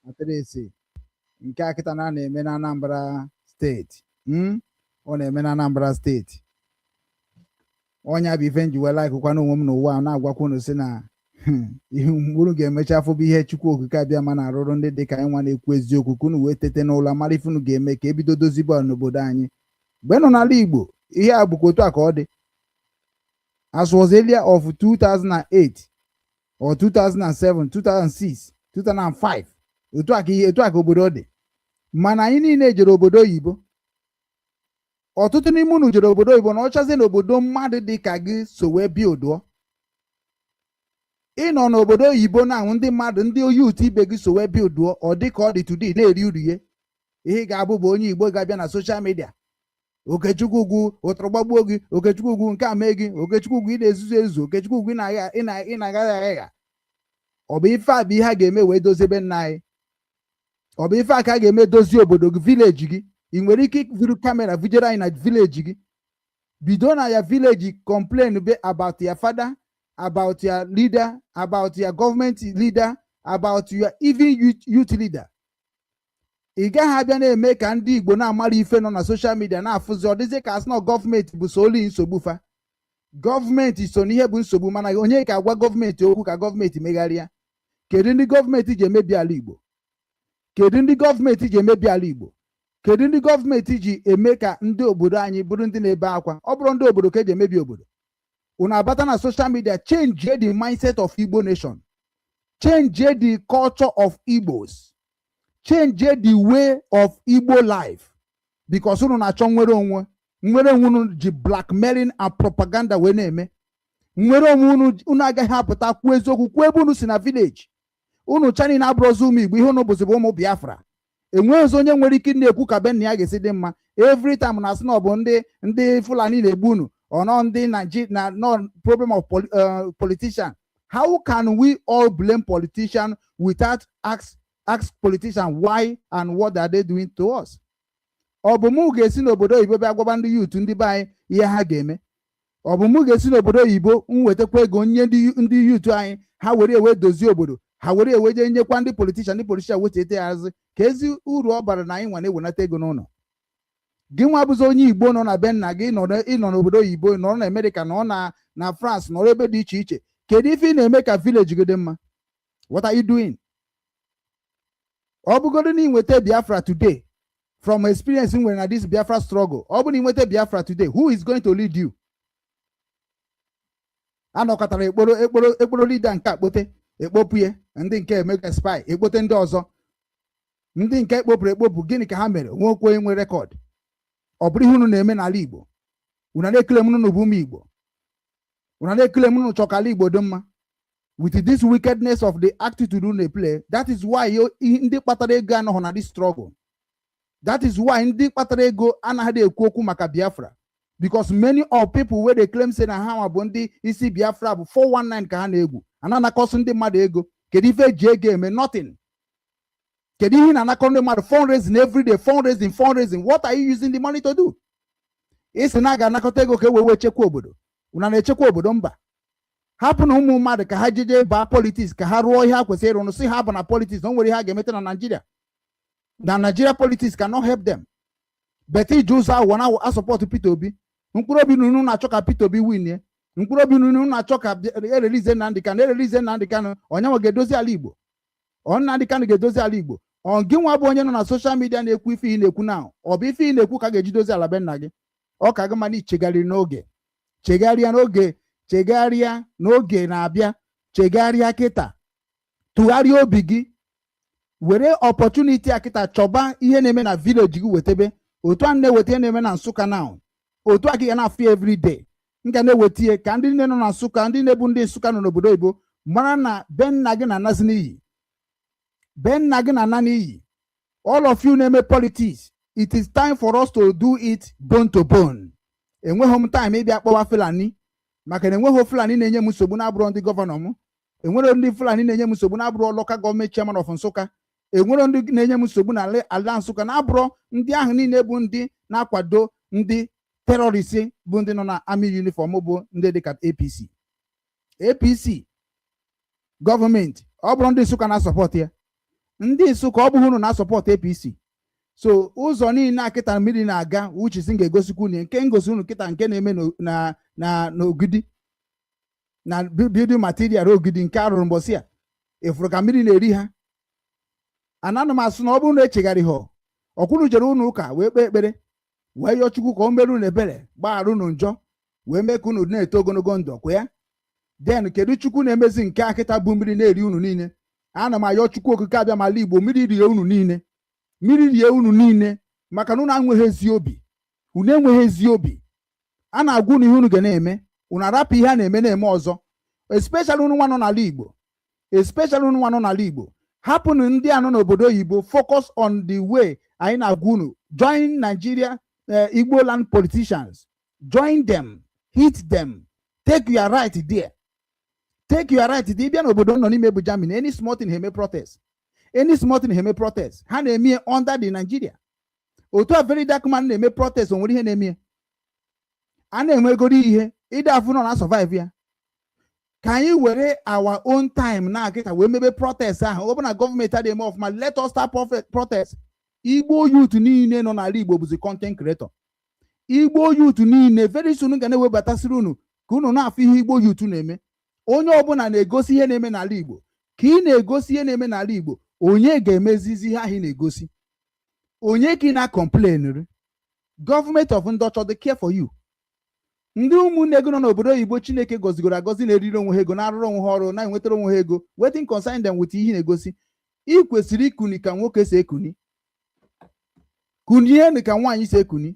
atịrịsị nke a kịta na na-eme na Anambra Steeti. Ọ na-eme na Anambra Steeti. Ọnya bụ ife nji wee laikụkwa onwe m n'ụwa a, na-agwakwa unu sị na ihe mkpụrụ ga-emecha afọ bụ ihe Chukwu Okike abịa ma na-arụrụ ndị dị ka anyị nwa na-ekwu eziokwu, ka unu wee tete n'ụlọ, mara ife unu ga-eme ka ebido dozibe n'obodo anyị. Mgbe nọ n'ala Igbo, ihe a bụkwa otu a ka ọ dị. As was earlier of 2008 or 2007, 2006, 2005, otu a ka ihe, otu a ka obodo dị. Mana anyị niile jere obodo oyibo. Ọtụtụ n'ime unu jere obodo oyibo na ọchazie n'obodo mmadụ dị ka gị so wee bịa oduo. Ịnọ n'obodo oyibo na ahụ ndị mmadụ, ndị youth ibe gị so wee bịa oduo, ọ dị ka ọ dị today na-eri uru ihe. Ihe ga-abụ bụ onye Igbo ga-abịa na social media, "Okechukwu ugwu ụtụrụ gbagbuo gị, Okechukwu ugwu nke a mee gị, Okechukwu ugwu ị na-ezuzu ezuzu, Okechukwu ugwu ị na-agaghị agha." Ọ bụ ife a bụ ihe a ga-eme wee dozie ebe nna anyị? Ọ bụ ife a ka a ga-eme dozie obodo gị, village gị? Ị nwere ike vuru camera vujere anyị na village gị, bido na ya village, complain be about your father, about your leader, about your government leader, about your even youth leader. Ị gaghị abịa na-eme ka ndị Igbo na-amara ife nọ na social media na-afụzi. Ọ dịzị ka asị na gọọmenti bụ soli nsogbu fa. Gọọmenti so n'ihe bụ nsogbu, mana onye ka agwa gọọmenti okwu ka gọọmenti megharịa? Kedu ndị gọọmenti ji emebi ala Igbo? Kedu ndị gọọmenti ji emebi ala Igbo? Kedu ndị gọọmenti ji eme ka ndị obodo anyị bụrụ ndị na-ebe akwa? Ọ bụrụ ndị obodo ka eji emebi obodo, unu abata na social media, change the mindset of Igbo nation, change the culture of Igbos, change the way of Igbo life, because unu na-achọ nwere onwe. Nwere onwe unu ji blackmailing and propaganda wee na-eme nwere onwe unu. Unu agaghị apụta kwuo eziokwu, kwuo ebe unu si na village unu chani na abụrụzi ụmụ Igbo. Ihe unu bụzi bụ ụmụ Biafra. Enweghịzi onye nwere ike na-ekwu ka be nna ya ga-esi dị mma. Every time na asị na ọ bụ ndị Fulani na-egbu unu, or nọ ndị Nigeria na no problem of politician. How can we all blame politician without ask politician why and what are they doing to us? Ọ bụ mụ ga-esi n'obodo oyibo bịa gwaba ndị youth, ndị be anyị, ihe ha ga-eme? Ọ bụ mụ ga-esi n'obodo oyibo m wetakwa ego nye ndị youth anyị, ha were ewe dozie obodo, ha were ewe jee nyekwa ndị politician, ndị politician wetete ya azụ? Ka ezi uru ọ bara na anyị nwa na-ewenata ego n'ụlọ gị? Nwa bụzi onye Igbo nọ na be nna gị, ịnọ n'obodo oyibo, nọrọ na Amerịka, nọ na France, nọrọ ebe dị iche iche, kedu ife ị na-eme ka village gị dị mma? What are you doing? Ọ bụgodo na ị nweta Biafra today, from experience m nwere na this Biafra struggle, ọ bụ na ị nweta Biafra today, who is going to lead you? Anọkọtara ekporo ekporo ekporo leader nke akpote ekpopụ ya, ndị nke emeka spy ekpote ndị ọzọ, ndị nke ekpopụrụ ekpopụ, gịnị ka ha mere? Nwekwa onye nwe record. Ọ bụrụ ihe unu na-eme n'ala Igbo, unu na-ekele m unu bụ ụmụ Igbo, unu na-ekele m unu chọ ka ala Igbo dị mma with this wickedness of the attitude unu play. That is why ndị kpatara ego anọghị na this struggle. That is why ndị kpatara ego anaghị ekwu okwu maka Biafra, because many of people wey dey claim say na ha nwa bụ ndị isi Biafra bụ 419 ka ha na-egwu, ana anakọsị ndị mmadụ ego. Kedu ife eji ego eme? Nothing. Kedu ihe ị na-anakọ ndị mmadụ? Fundraising everyday, fundraising, fundraising. What are you using the money to do? Isi na a ga-anakọta ego ka e wee wee chekwa obodo. Unu na-echekwa obodo? Mba. Hapụ na ụmụ mmadụ ka ha jeje baa politics, ka ha rụọ ihe ha kwesịrị ịrụ. Sị ha bụ na politics na o nwere ihe a ga-emeta na Nigeria, na Nigeria politics cannot help them. But iji ụzọ ahụ na a-support Peter Obi, mkpụrụ obi unu na-achọ ka Peter Obi winie, mkpụrụ obi unu na-achọ ka e-release Nnamdi Kanu, e-release Nnamdi Kanu, onye ga-edozi ala Igbo? Ọ Nnamdi Kanu ga-edozi ala Igbo? Ọ gị nwa bụ onye nọ na social media na-ekwu ife ị na-ekwu na ọ bụ ife ị na-ekwu ka a ga-eji dozi ala be nna gị? Ọ ka gị mana ichegharịrị n'oge. Chegharịa n'oge, chegharịa n'oge na-abịa, chegharịa kịta, tụgharịa obi gị, were opportunity a kịta chọba ihe na-eme na village gị, wetebe otu a na-eweta ihe na-eme na Nsụka now. Otu a ka ị ga na-afụ ya everyday. M ga na-eweta ihe ka ndị niile nọ na Nsụka, ndị na-ebu ndị Nsụka nọ n'obodo oyibo mara na be nna gị na-anazi n'iyi, be nna gị na-ana n'iyi. All of you na-eme politics, it is time for us to do it bone to bone. Enweghị m time ịbịa kpọwa Fulani, maka na enweghị Fulani na-enye m nsogbu na-abụrụ ndị governor m. Enwere ndị Fulani na-enye m nsogbu na-abụrụ local government chairman of Nsụka. Enwere ndị na-enye m nsogbu na ala Nsụka na-abụrụ ndị ahụ niile bụ ndị na-akwado ndị terrorist, bụ ndị nọ na army uniform, bụ ndị dịka APC. APC gọọmenti, ọ bụrụ ndị Nsụka na-asupport ya, ndị Nsụka, ọ bụghị unu na-asupport APC. So ụzọ niile a kịta mmiri na-aga, uche si m ga-egosikwa unu nke ngosi unu kịta, nke na-eme na n'Ogidi, na building material Ogidi nke arụrụ mbọsị a ịfụrụ ka mmiri na-eri ha. Ana m asụ na ọ bụrụ na echegharịghọ ọkwụrụ jere ụnụ ụka wee kpee ekpere, wee yọọ Chukwu ka o mere unu ebere, gbaghara unu njọ, wee mee ka unu na-eto ogologo ndụ kwa ya. Then kedu Chukwu na-emezi nke akịta bụ mmiri na-eri unu niile? Ana m ayọ Chukwu Okike abịa mala Igbo, mmiri rie unu niile, mmiri rie unu niile, maka na unu enweghị ezi obi. Unu enweghị ezi obi. A na-agwa unu ihe unu ga na-eme, unu arapụ ihe a na-eme na-eme ọzọ. Especially unu nwa nọ n'ala Igbo, especially unu nwa nọ n'ala Igbo, hapụnụ ndị a nọ n'obodo oyibo. Focus on the way anyị na-agwa unu. Join Nigeria, Igbo land politicians, join them, hit them, take your right there, take your right there. Ịbịa n'obodo nọ n'ime bụ Germany, any small thing ha eme protest, any small thing ha eme protest. Ha na-eme under the Nigeria. Otu a Very Dark Man na-eme protest, o nwere ihe na-eme a na-enwegoro ihe ịdị afụ nọ na survive ya. Ka anyị were our own time na akịta wee mebe protest ahụ. Ọ bụ na gọọmenti adịghị eme ọfụma, let us start protest. Igbo youth niile nọ n'ala Igbo bụzi content creator. Igbo youth niile, very soon ga na-ewebatasịrị unu ka unu na-afụ ihe Igbo youth na-eme. Onye ọbụla na-egosi ihe na-eme n'ala Igbo. Ka ị na-egosi ihe na-eme n'ala Igbo, onye ga-emezizi ihe ahụ ị na-egosi? Onye ka ị na-complain? Gọọmenti of ndị ọchọ dị care for you. Ndị ụmụnne ego nọ n'obodo oyibo, Chineke gọzigoro agọzi, na-eriri onwe ha ego, na-arụrụ onwe ha ọrụ, na-enwetara onwe ha ego. Wetin concern them with ihe na-egosi? Ị kwesịrị ikuni ka nwoke si ekuni, kunienu ka nwaanyị si ekuni,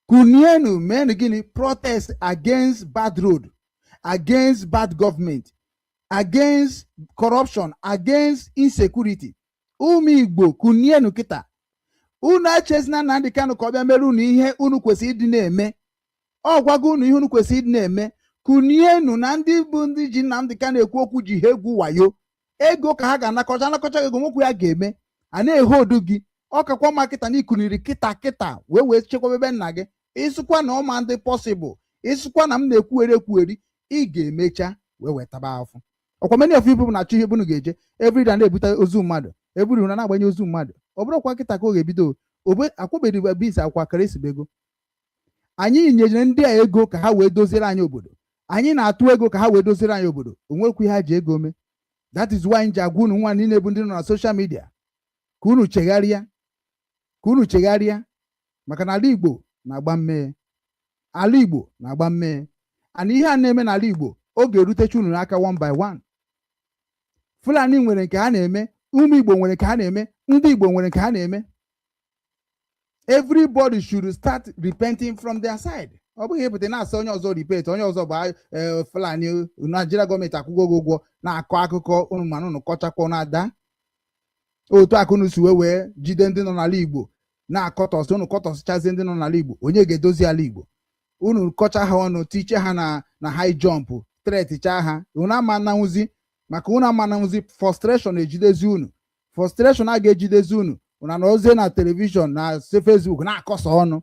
kunienu meenụ gịnị? Protest against bad road, against bad government, against corruption, against insecurity. Ụmụ Igbo, kunienu kịta. Unu echezina Nnamdị Kanụ ka ọ bịa mere unu ihe unu kwesịrị ịdị na-eme. Ọ gwago unu ihe unu kwesịrị ịdị na-eme. Kunienu na ndị bụ ndị ji Nnamdị Kanụ ekwu okwu ji ha egwu wayo ego ka ha ga-anakọcha anakọcha ego nwokwu ya ga-eme a na-ehe odu gị. Ọ kakwa mma kịta na ikuniri kịta kịta wee chekwaba ebe nna gị. Ịsịkwa na ọma ndị possible, ịsịkwa na m na-ekwugheri ekwugheri, ị ga-emecha wee wetaba afọ. Ọkwa many of you people na-achọ ihe bunu ga-eje everyday na-ebute ozu mmadụ, eburu na na-agbanye ozu mmadụ. Ọ bụrụkwa kịta ka ọ ga-ebido obe akwụbeghị bis akwa keresibego. Anyị nyere ndị a ego ka ha wee doziere anyị obodo. Anyị na-atụ ego ka ha wee doziere anyị obodo. Onwekwa ihe ha ji ego mee. That is why ji agwa unu nwa niile bụ ndị nọ na social media ka unu chegharịa, ka unu chegharịa, maka na ala Igbo na-agba mmee, ala Igbo na-agba mmee. And ihe a na-eme n'ala Igbo, ọ ga-erutecha unu n'aka one by one. Fulani nwere nke ha na-eme, ụmụ Igbo nwere nke ha na-eme, ndị Igbo nwere nke ha na-eme. Everybody should start repenting from their side. Ọ bụghị ịpụta na-asị onye ọzọ repent, onye ọzọ bụ Fulani. Naijiria gọọmenti akwụgo gị ụgwọ na-akọ akụkọ unu, mana unu kọchakwa na-ada otu akụnụ si wee jide ndị nọ n'ala Igbo na-akọtọsị unu, kọtọsịchazie ndị nọ n'ala Igbo. Onye ga-edozi ala Igbo? Unu kọcha ha ọnụ, tiche ha na high jump, threatcha ha, unu ama nanwụzi, maka unu ama nanwụzi. Frustration ejidezi unu, frustration a ga-ejidezi unu. Unu anọzie na television na Facebook na-akọsa ọnụ,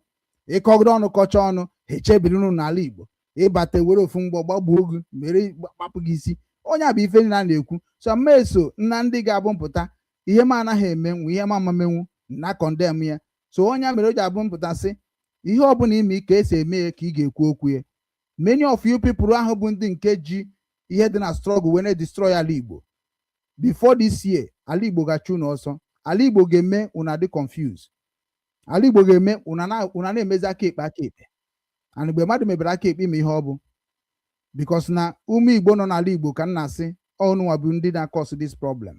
ịkọgide ọnụ, kọcha ọnụ, ha echebiri unu n'ala Igbo. Ịbata were ofu mgbọ gbagbuo gị, mere kpapụ gị isi. Onye a bụ ife niile a na-ekwu. So mma eso nna ndị ga-abụ mpụta ihe m anaghị emenwu, ihe m amamenwu na condemn ya. So onye mere o ji abụ mpụta sị ihe ọbụla ime ka esi eme ya ka ị ga-ekwu okwu ya. Many of you people ahụ bụ ndị nke ji ihe dị na struggle wee na-destroy ala Igbo. Before this year, ala Igbo ga-achụ unu ọsọ. Ala Igbo ga-eme unu adị confused. Ala Igbo ga-eme unu na-emezi aka ekpe, aka ekpe. And mgbe mmadụ mebere aka ekpe, ime ihe ọ bụ because na ụmụ Igbo nọ n'ala Igbo ka m na-asị ọnụnwa bụ ndị na-cause this problem,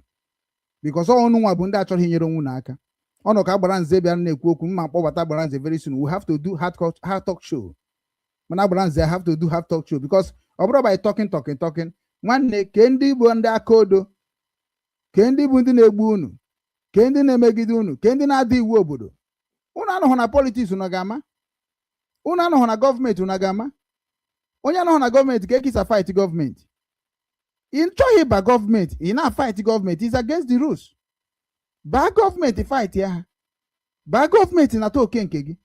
because ọnụnwa bụ ndị achọghị inyere onwe aka. Ọnụ ka Agbara Nze bịara na-ekwu okwu mma mkpọbata Agbara Nze. Very soon we have to do hard talk show. Mana Agbara Nze, I have to do hard talk show, because ọ bụrụ by talking, talking, talking. Nwanne, ke ndị bụ ndị aka odo, ke ndị bụ ndị na-egbu unu, ke ndị na-emegide unu, ke ndị na-ada iwu obodo unu. Anọghị na politics, unu ga-ama. Unu anọghị na gọọmenti, unu ga-ama. Onye anọghị na gọọmenti ka ekisa fight gọọmenti. Ị chọghị ịba gọọmenti, ị na-fight gọọmenti is against the rules. Baa gọọmenti, fight ya ha. Baa gọọmenti, nata oke nke gị.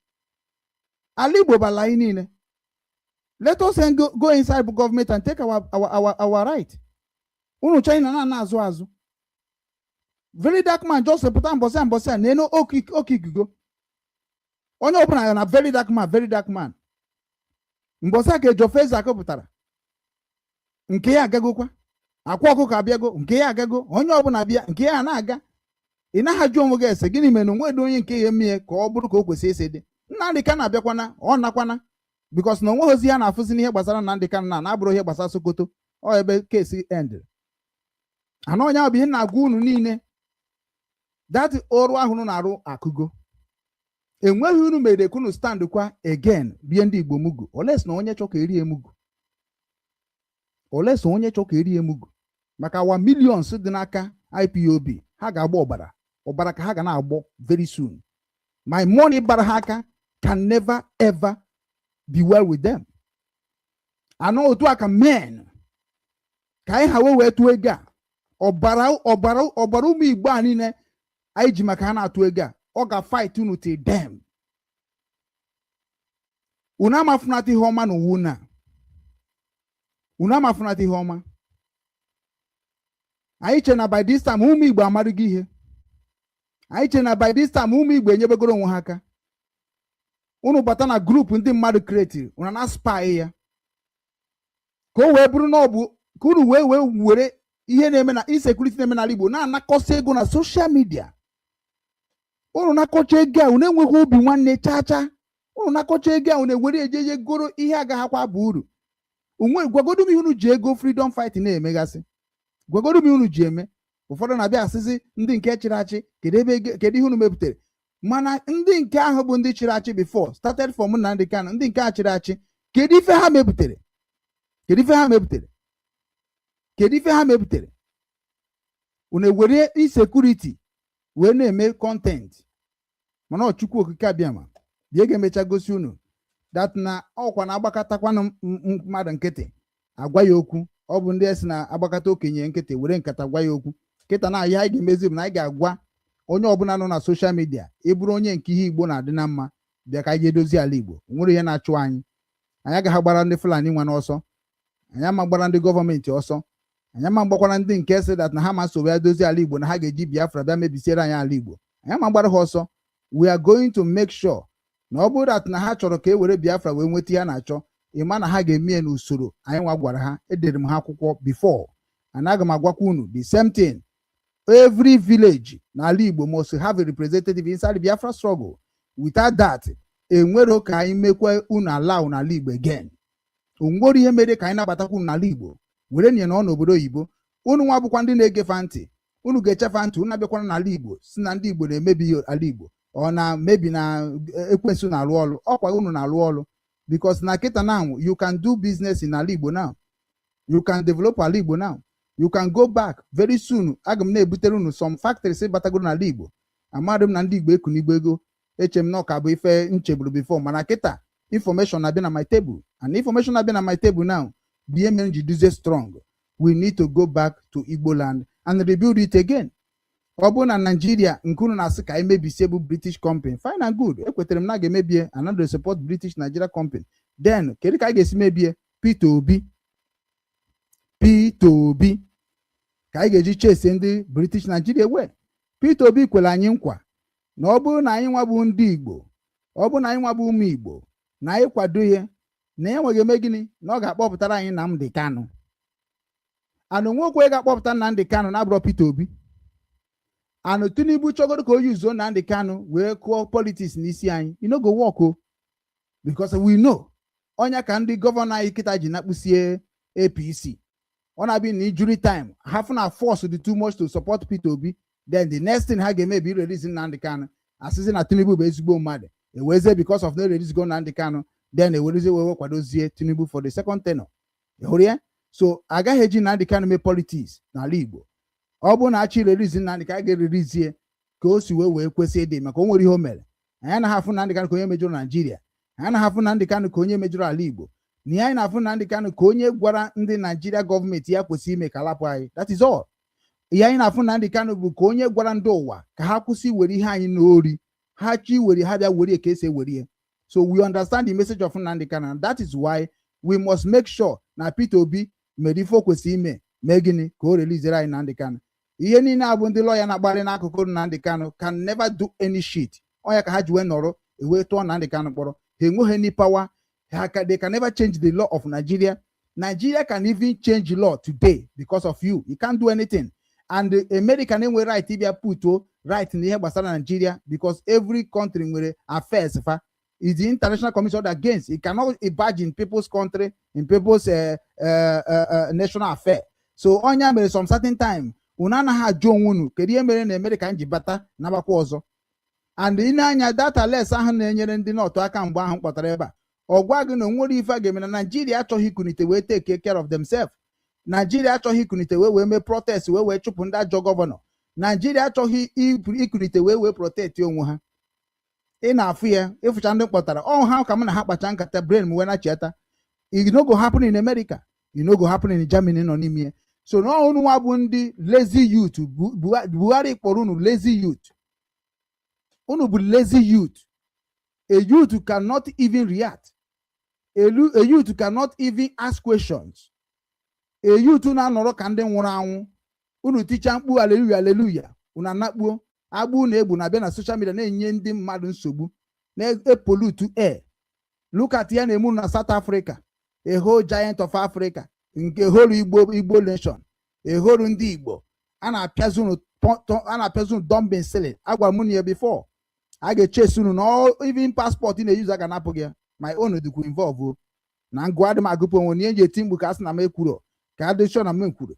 Ala Igbo bara anyị niile. Let us then go inside government and take our right. Unu China na azụ azụ. Very Dark Man just pụta mbọsị a, mbọsị a na-enu oke ikugo onye ọbụla ya na Very Dark Man, Very Dark Man. Mbọsị a ka Ejiofor Ezeaku pụtara, nke ya agagokwa. Akwa Ọkụkọ abịago, nke ya agago. Onye ọbụla bịa, nke ya na-aga. Ị naghị ajụ onwe gị ese gịnị mere na onwedị onye nke ya emie ka ọ bụrụ ka o kwesịrị isi dị? Nnamdị Kanu abịakwana, ọ nakwana, because na onweghị ozi ya na-afụzi n'ihe gbasara Nnamdị Kanu na na-abụrụ ihe gbasara Sokoto. Ọ ebe case end ana onye bụ ihe na-agwa unu niile that ọrụ ahụ unu na-arụ akụgo. Enweghị unu mere ka unu stand kwa again rie ndị Igbo mugu, oles na onye chọ ka erie mugu, oles onye chọ ka erie mugu, maka awa millions dị n'aka IPOB. Ha ga-agba ọbara ọbara ka ha ga na-agbọ very soon. My money bara ha aka can never ever be well with them. Anọ otu a ka men ka anyị ha wee tụọ ego a, ọbara ọbara ọbara ụmụ Igbo a niile anyị ji maka ha na-atụ ego a, ọ ga-fight unu till them. Unu amafunata ihe ọma n'ụwa unu a, unu amafunata ihe ọma. Anyị che na by this time ụmụ Igbo amarịgo ihe. Anyị che na by this time ụmụ Igbo enyebegoro onwe ha aka. Unu bata na group ndị mmadụ createri, unu na spy ya ka o wee bụrụ na ọ bụ ka unu wee were ihe na-eme na insecurity na-eme n'ala Igbo na-anakọsị ego na social media. Unu nakọcha ego a, unu enweghị obi nwanne chaa chaa. Unu nakọcha ego a, unu ewere ejeje goro ihe agaghakwa aba uru onwe. Gwagodo m ihe unu ji ego freedom fighting na-emegasị. Gwagodo m ihe unu ji eme. Ụfọdụ na-abịa asịsị ndị nke chịrị achị, kedu ebe kedu ihe unu mepụtara? Mana ndị nke ahụ bụ ndị chịrị achị before, started from Nnamdi Kanu, ndị nke a chịrị achị, kedu ife ha mepụtara? Kedu ife ha mepụtara? Kedu ife ha mepụtara? Unu ewere insecurity wee na-eme content. Mana ọ Chukwu Okike Abịama bịa ga-emecha gosi unu that na ọkwa na agbakatakwanụ mmadụ nkịtị agwa ya okwu. Ọ bụ ndị esi na agbakata okenye nkịtị were nkata gwa ya okwu kịta na ihe anyị ga-emezi bụ na anyị ga-agwa onye ọbụla nọ na social media, ịbụrụ onye nke ihe Igbo na-adị na mma, bịa ka anyị ga-edozi ala Igbo. Nwere ihe na-achụ anyị. Anyị agaghị agbara ndị Fulani nwa n'ọsọ. Anyị ama gbara ndị gọọmenti ọsọ. Anyị ama gbakwara ndị nke sị that na ha ma so ya dozie ala Igbo, na ha ga-eji Biafra bịa mebisiere anyị ala Igbo. Anyị ama gbara ha ọsọ. We are going to make sure na ọ bụrụ that na ha chọrọ ka e were Biafra wee nweta ihe a na-achọ, ịma na ha ga-eme ya n'usoro anyị nwa gwara ha. Edere m ha akwụkwọ before and aga m agwakwa unu the same thing. Every village n'ala Igbo must have a representative inside the Biafra struggle. Without that, enwero ka anyị mekwa unu allow n'ala Igbo again. Onwere ihe mere ka anyị nabatakwa unu n'ala Igbo were nye na ọ n'obodo oyibo. Unu nwa bụkwa ndị na-egefa ntị, unu ga-echefa ntị. Unu abịakwana n'ala Igbo si na ndị Igbo na-emebi ala Igbo, ọ na-mebi na ekwensu na-arụ ọrụ. Ọkwa unu na-arụ ọrụ, because na kịta now you can do business in ala Igbo now, you can develop ala Igbo now, you can go back. Very soon aga m na-ebutere unu some factories batagoro n'ala Igbo. Amadị m na ndị Igbo ekunigbo ego. Eche m na ọ ka bụ ife nchegburu before, mana kịta information na-abịa na my table, and information na-abịa na my table now bụ ihe mere m ji duzie strong. We need to go back to Igbo land and rebuild it again. Ọ bụrụ na Naijiria nke unu na-asị ka anyị mebisie bụ British company, fine and good, ekwetere m na a ga-emebie. Another support British Nigeria company, then kedu ka anyị ga-esi mebie Peter Obi? Peter Obi ka anyị ga-eji chase ndị British Nigeria wee. Peter Obi kwere anyị nkwa na ọ bụrụ na anyị nwa bụ ndị Igbo, ọ bụrụ na anyị nwa bụ ụmụ Igbo na anyị kwado ya, na ya nweghị eme gịnị, na ọ ga-akpọpụtara anyị Nnamdi Kanu. Ana onwekwe ga-akpọpụta Nnamdi Kanu na-abụrọ Peter Obi. Anụ Tinubu chọgoro ka o yuzuo Nnamdi Kanu wee kụọ politics n'isi anyị. E no go work o, because we know ọnya ka ndị governor anyị kịta ji nakpụsie APC. Ọ na-abịa na ijuri time ha fụ na force dị too much to support Peter Obi, then the next thing ha ga-eme bụ irelease Nnamdi Kanu, asịsị na Tinubu bụ ezigbo mmadụ. Ewezie because of na erelease go Nnamdi Kanu, then ewerezie wee kwadozie Tinubu for the second tenure. Ị hụrụ ya? So agaghị eji Nnamdi Kanu mee politics n'ala Igbo. Ọ bụrụ na achọ irelease Nnamdi Kanu, ga-ereleasie ka o si wee kwesị ịdị, maka o nwere ihe o mere. Anyị anaghị afụ Nnamdi Kanu ka onye mejọrọ Naijiria. Anyị anaghị afụ Nnamdi Kanu ka onye mejọrọ ala Igbo. Na ihe anyị na-afụ Nnamdi Kanu ka onye gwara ndị Naijiria gọọmenti ya kwesị ime ka lapụ anyị. That is all. Ihe anyị na-afụ Nnamdi Kanu bụ ka onye gwara ndị ụwa ka ha kwụsị iwere ihe anyị n'ori ha chọ iwere ha bịa were ka esi ewere ya. So we understand the message of Nnamdi Kanu, and that is why we must make sure na Peter Obi mere ife o kwesịrị ime. Mee gịnị ka o releasere anyị Nnamdi Kanu. Ihe niile a bụ ndị lawyer na-akparị n'akụkụ Nnamdi Kanu can never do any shit. Ọnya ka ha ji wee nọrọ ewee tụọ Nnamdi Kanu mkpọrọ. Ha enweghị any power. They can never change the law of Nigeria. Nigeria can even change law today because of you. You can't do anything. And the America enwe right ịbịa put right n'ihe gbasara Nigeria, because every country nwere affairs fa. Is the International Commission against. It cannot imagine people's country in people's national affair. So onya mere some certain time unu anaghị ajụ onwe unu kedu ihe mere na America ji bata nabakwa ọzọ. And ị na-anya data les ahụ na-enyere ndị nọtụ aka mgbe ahụ kpọtara ebe a, ọ gwa gị na onwere ife a ga-eme na Naijiria achọghị ikunite wee take care of themselves. Naijiria achọghị ikunite wee mee protest wee chụpụ ndị ajọ governor. Naijiria achọghị ikunite wee protect onwe ha. Ị na-afụ ya ịfụcha ndị kpọtara ọ ha ka m na ha kpacha nkata brain m wee na-chiata. E no go happen in America, e no go happen in Germany nọ n'ime ya. So na unu nwa bụ ndị lazy youth. Buhari kpọrọ unu lazy youth. Unu bụ lazy youth. A youth cannot even react. A youth cannot even ask questions. A youth na-anọrọ ka ndị nwụrụ anwụ. Unu tichaa mkpu aleluya aleluya, unu anakpuo agbụ na egbu na-abịa na social media na-enye ndị mmadụ nsogbu, na-epollute air. Look at ya na-eme unu na South Africa, a whole giant of Africa, nke whole Igbo nation, a whole ndị Igbo a na-apịazi unu, a na-apịazi unu dumbing ceiling. Agwara m unu ya before, a ga-echesi unu na even passport ị na-eyuzu a ga-anapụ gị ya. My own dịkwa involve o. Na ngụ adị m agụpụ onwe na ihe nji eti mkpu ka a sị na m ekwuro, ka a dị sure na m ekwuro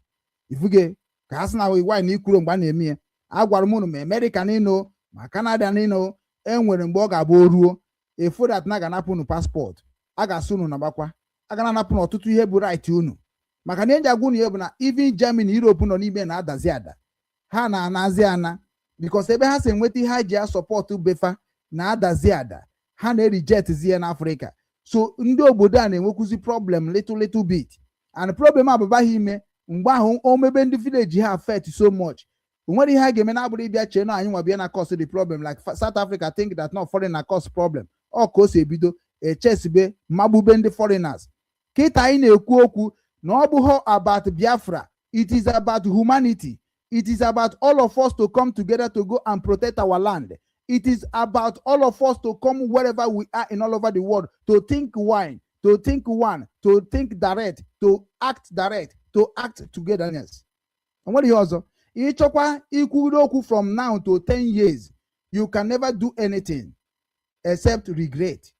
ifuge, ka a sị na wine na ikwuro mgbe a na-eme ya. Agwara m unu, ma America niile ma Canada niile, e nwere mgbe ọ ga-abụ o ruo efu that na ga-anapụ unu passport, a ga-asị unu nabakwa, a ga na-anapụ n'ọtụtụ ihe bụ right unu. Maka na eji agwa unu ya bụ na even Germany, Europe nọ n'ime na-adazi ada, ha na-anazi ana, because ebe ha si enweta ihe ha ji asupport befa na-adazi ada, ha na-erejectzi ya n'Africa. So ndị obodo a na-enwekwuzi problem little little bit, and problem abụbaghị ime mgbe ahụ o mebe ndị village ha affect so much. O nwere ihe ha ga-eme na-abụrụ ịbịa chee na anyị nwa bịa na cause the problem, like South Africa think that no foreigner cause problem. Ọ ka o si ebido echesibe magbube ndị foreigners. Kịta anyị na-ekwu okwu na ọ bụghị about Biafra, it is about humanity. It is about all of us to come together to go and protect our land. It is about all of us to come wherever we are in all over the world to think one, to think one, to think direct, to act direct, to act togetherness. O nwere ihe ọzọ ịchọkwa ikwuru okwu. From now to 10 years, you can never do anything except regret.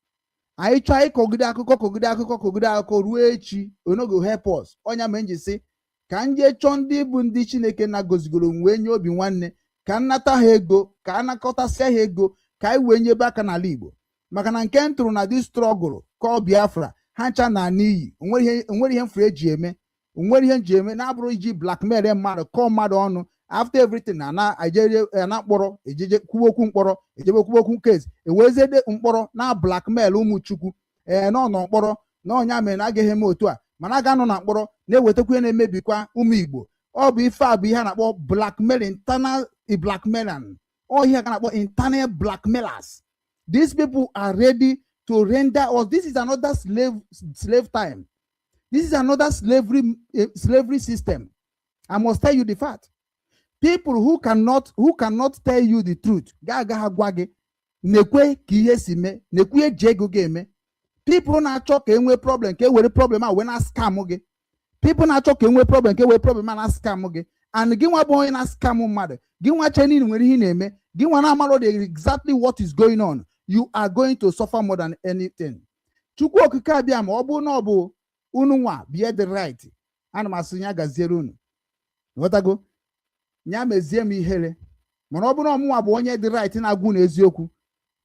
Anyị chọọ ịkọgide akụkọ, kọgide akụkọ, kọgide akụkọ ruo echi, o no go help us. Ọnya ma nji sị ka m jee chọọ ndị bụ ndị Chineke na-gozigoro m wee nye obi nwanne, ka m nata ha ego, ka a nakọtasịa ha ego, ka anyị wee nyebe aka n'ala Igbo. Maka na nke m tụrụ na this struggle kọọ Biafra ha ncha na n'iyi, onwere ihe mfuru eji eme, onwere ihe nji eme na-abụrụ iji blackmail mmadụ, kọọ mmadụ ọnụ. After everything, na ana ejeje ana mkpọrọ, ejeje kwuwe okwu mkpọrọ, ejebe kwuwe okwu case, ewezie mkpọrọ na blackmail ụmụ Chukwu. Ee, nọ nọ mkpọrọ na ọnya mere na agaghị eme otu a, mana a ga-anọ na mkpọrọ na-ewetakwa ihe na-emebikwa ụmụ Igbo. Ọ bụ ife a bụ ihe a na-akpọ blackmail, internal blackmailing. Ọ ihe a na-akpọ internal blackmailers. These people are ready to render us. This is another slave time. This is another slavery system. I must tell you the fact. People who cannot tell you the truth ga-aga ha gwa gị nekwe ka ihe si mee, nekwe ihe ji ego ga-eme. People na-achọ ka e nwee problem, ka e were problem a wee na scam gị. People na-achọ ka e nwee problem, ka e were problem a na scam gị. And gị nwa bụ onye na scam mmadụ, gị nwa che niile nwere ihe ị na-eme, gị nwa na-amarọ the exactly what is going on, you are going to suffer more than anything. Chukwu Okike abịa, ma ọ bụ na ọ bụ unu nwa bie the right, ana m asị ya gaziere unu. Ghọtago? Ya mezie m ihere, mana ọ bụrụ na ọmụnwa bụ onye dị right na-agwa unu eziokwu,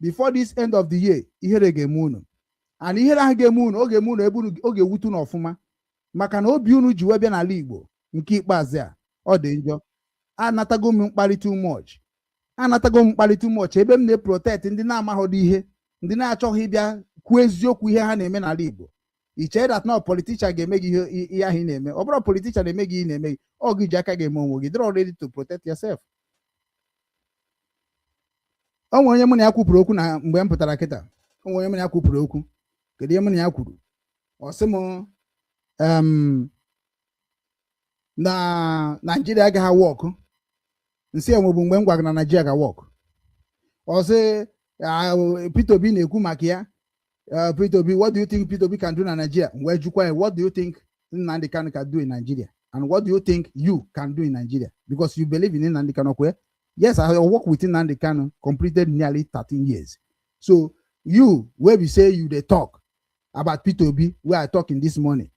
before this end of the year, ihere ga-eme unu. And ihere ahụ ga-eme unu, ọ ga-eme unu ebe unu ọ ga-ewute unu ọfụma, maka na obi unu ji wee bịa n'ala Igbo nke ikpeazụ a, ọ dị njọ. Anatago m mkparị too much, anatago m mkparị too much, ebe m na-eprotect ndị na-amaghọdị ihe, ndị na-achọghị ịbịa kwuo eziokwu ihe ha na-eme n'ala Igbo. I chere that na politician ga-eme gị ihe ahụ ị na-eme? Ọ bụrụ politician na-eme gị ihe ị na-eme gị, ọ gị ji aka ga-eme onwe gị. Dịrọ ready to protect yourself. O nwere onye mụ na ya kwupụrụ okwu na mgbe m pụtara kịta. O nwere onye mụ na ya kwupụrụ okwu. Kedu ihe mụ na ya kwuru? Ọ sị m na Naijiria agaghị awork. Nsị enwebu mgbe m gwa gị na Nigeria ga work. Ọ sị, "Ah, Peter Obi na-ekwu maka ya. Peter Obi, what do you think Peter Obi can do na Nigeria?" M wee jụkwa ya, "What do you think Nnamdi Kanu can do in Nigeria, and what do you think you can do in Nigeria? Because you believe in Nnamdi Kanu." Kwe, yes, I work with Nnamdi Kanu, completed nearly 13 years. So you wey be say you dey talk about Peter Obi wey I talk in this morning,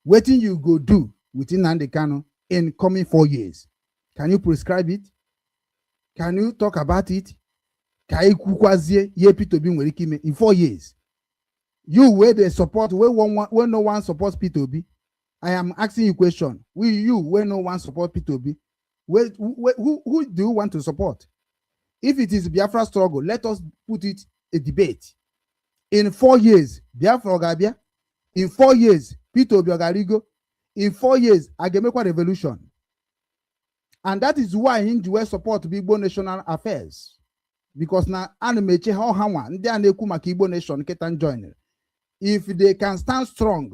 wetin you go do with Nnamdi Kanu in coming 4 years? Can you prescribe it? Can you talk about it? Ka anyị kwukwazie ihe Peter Obi nwere ike ime in 4 years. You wey dey support, wey wan, wey no wan support Peter Obi, I am asking you question. We, you wey no wan support Peter Obi, wey, who do you want to support? If it is Biafra struggle, let us put it a debate. In 4 years, Biafra ọ ga-abịa? In 4 years, Peter Obi ọ ga-arigo? In 4 years, a ga-emekwa revolution? And that is why m ji wee support bụ Igbo national affairs, because na ana m eche ha ọha nwa ndị a na-ekwu maka Igbo nation nkịta join. If they can stand strong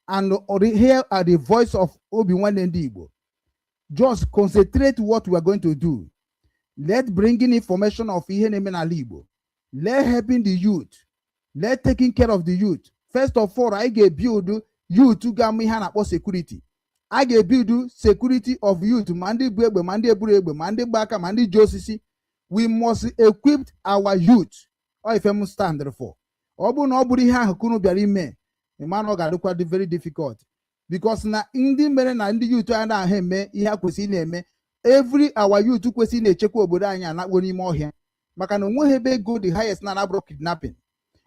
and hear at the voice of Obi Nwanne Ndị Igbo, just concentrate what we are going to do. Let bringing information of ihe na-eme n'ala Igbo, let helping the youth, let taking care of the youth. First of all, anyị ga-ebuild youth ga-ama ihe a na-akpọ security. A ga-ebuild security of youth, ma ndị bu egbe, ma ndị eburu egbe, ma ndị gba aka, ma ndị ji osisi. We must equip our youth. Ọ ife m stand for. Ọ bụrụ na ọ bụrụ ihe ahụ ka unu bịara ime, ịma na ọ ga-adịkwa dị very difficult, because na ndị mere na ndị youth anyị na-ahụ eme ihe ha kwesịrị na-eme. Every our youth kwesịrị na-echekwa obodo anyị anakpo n'ime ọhịa, maka na onweghị ebe ego dị highest na anabụrụ kidnapping.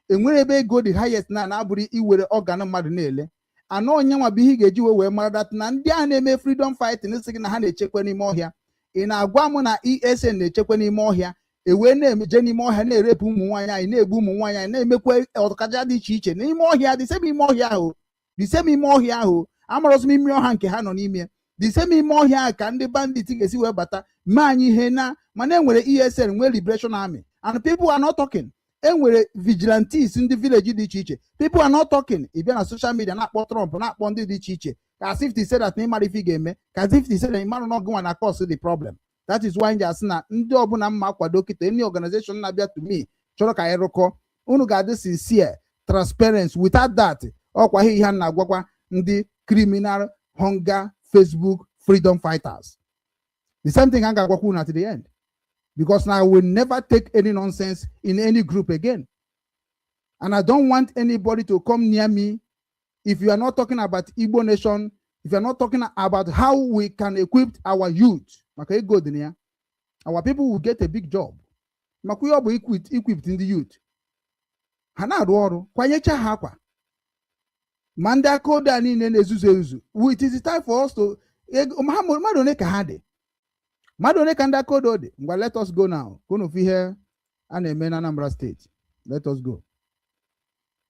Enwere ebe ego dị highest na anabụrụ iwere organ mmadụ na-ele anọ. Onye nwa bụ ihe ị ga-eji wee mara that na ndị ahụ na-eme freedom fighting sị gị na ha na-echekwa n'ime ọhịa. Ị na-agwa m na ESN na-echekwa n'ime ọhịa, ewee na-eje n'ime ọhịa na-erepụ ụmụ nwaanyị anyị, na-egbu ụmụ nwaanyị anyị, na-emekwa ọkaja dị iche iche n'ime ọhịa, the same ime ọhịa ahụ, the same ime ọhịa ahụ amarọsị m ime ọha nke ha nọ n'ime, the same ime ọhịa ahụ ka ndị bandit ga-esi wee bata mee anyị ihe na. Mana enwere ESN, nwee Liberation Army, and people are not talking. Enwere vigilantes ndị village dị iche iche. People are not talking. Ị bịa na social media na-akpọ Trump, na-akpọ ndị dị iche iche, ka as if to say that na ịmara ife ị ga-eme, ka as if to say that ịmara na ọgụnwa na cause the problem. That is why m ji asị na ndị ọbụla mma kwado kịta, any organization na-abịa to me chọrọ ka anyị rụkọ, unu ga-adị sincere, transparent. Without that, ọkwa ihe a na-agwakwa ndị criminal hunger Facebook freedom fighters, the same thing a ga-agwakwa unu at the end, because now I will never take any nonsense in any group again, and I don't want anybody to come near me if you are not talking about Igbo nation, if you are not talking about how we can equip our youth. Maka ego dị na ya, our people will get a big job. Maka ihe ọ bụ equip ndị youth, ha na-arụ ọrụ, kwanyecha ha akwa, ma ndị aka odo a niile na-ezuzu ezuzu. It is time for us to ego mmadụ one ka ha dị, mmadụ one ka ndị aka odo dị. Ngwa, let us go now ka unu fụ ihe a na-eme na Anambra State. Let us go,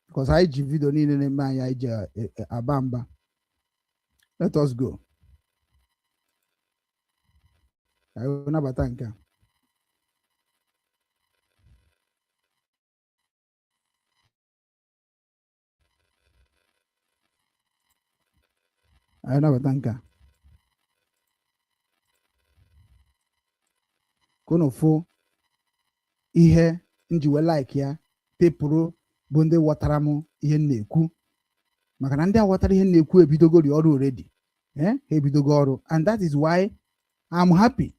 because anyị ji video niile na-eme anyị, anyị ji aba mba. Let us go ka anyị nabata nke a. Anyị nabata nke a ka unu fụ ihe m ji wee like ya. Pepụrụ bụ ndị ghọtara m ihe m na-ekwu, maka na ndị a ghọtara ihe m na-ekwu ebidogori ọrụ already. Ha ebidogo ọrụ, and that is why I'm happy.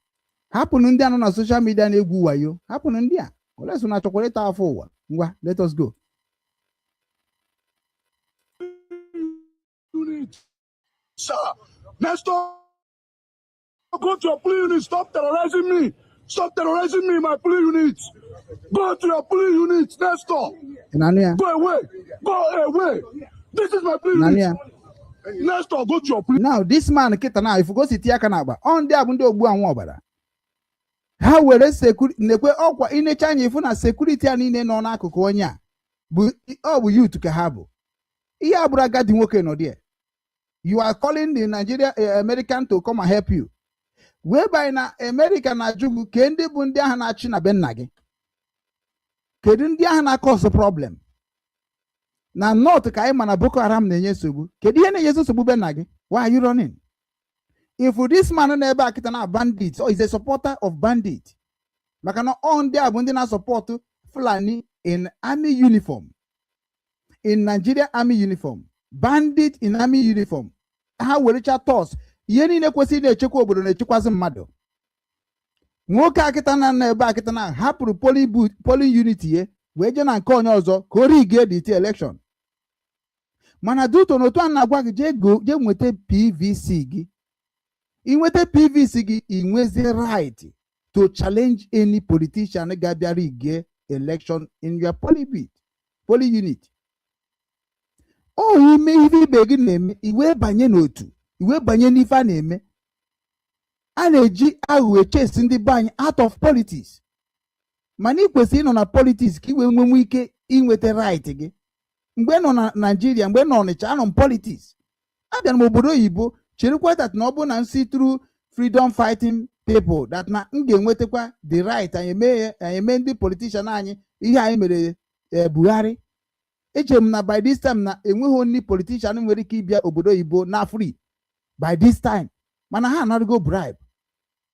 Hapụnụ ndị a nọ na social media na-egwu wayo. Hapụnụ ndị a oleso na achọkwara ịta afọ ụwa. Ngwa, let us go. Unit. Sir, Nestor, go to your police unit. Stop terrorizing me. Stop terrorizing me, my police unit. Go to your police unit, Nestor. Ị na-anụ ya? Go away. Go away. This is my police Ị na-anụ unit. ya? Nestor, go to your police. Now this man kịta na ifugo si tie aka n'akpa ọ. Ndị a bụ ndị ogbu anwụ ọbara. Ha were security nekwe ọkwa inecha anya ifu na security a niile nọ n'akụkụ onye a bụ ọ bụ youth ka ha bụ. Ihe a bụrụ agadi nwoke nọ there. You are calling the Nigeria, American to come and help you, whereby na America na-ajụ gị ke ndị bụ ndị ahụ na-achị na be nna gị. Kedu ndị ahụ na-cause problem na north? Ka anyị ma na Boko Haram na-enye nsogbu. Kedu ihe na-enye nsogbu be nna gị? Why are you running? If this man nọ ebe a kịta na bandit, or is a supporter of bandit, maka na ọ ndị a bụ ndị na-support Fulani in army uniform, in Nigeria army uniform, bandit in army uniform. Ha werecha tos ihe niile kwesịrị na-echekwa obodo, na-echekwazi mmadụ. Nwoke akịta na nọ ebe akịta na hapụrụ polling unit ya wee jee na nke onye ọzọ ka o rigie the election. Mana duto na otu a na-agwa gị, jee go jee nweta PVC gị. Inweta PVC gị, ị nwezie right to challenge any politician ga-abịa rigie election in your polling unit. Ọ ime ife ibe gị na-eme, iwee banye n'otu, iwee banye n'ife a na-eme. A na-eji aghụghọ echesi ndị be anyị out of politics, mana ị kwesịrị ịnọ na politics ka ị wee nwenwe ike inweta right gị. Mgbe nọ na Naijiria, mgbe nọ Ọnịcha, anọ m politics. Abịara m obodo oyibo, cherekwa that na ọ bụ na nsi through freedom fighting people that na m ga-enwetakwa the right. Anyị eme ya, anyị eme ndị politician anyị ihe anyị mere Buhari. Echere m na by this time na enweghị only politician nwere ike ịbịa obodo oyibo na free by this time, mana ha anarugo bribe,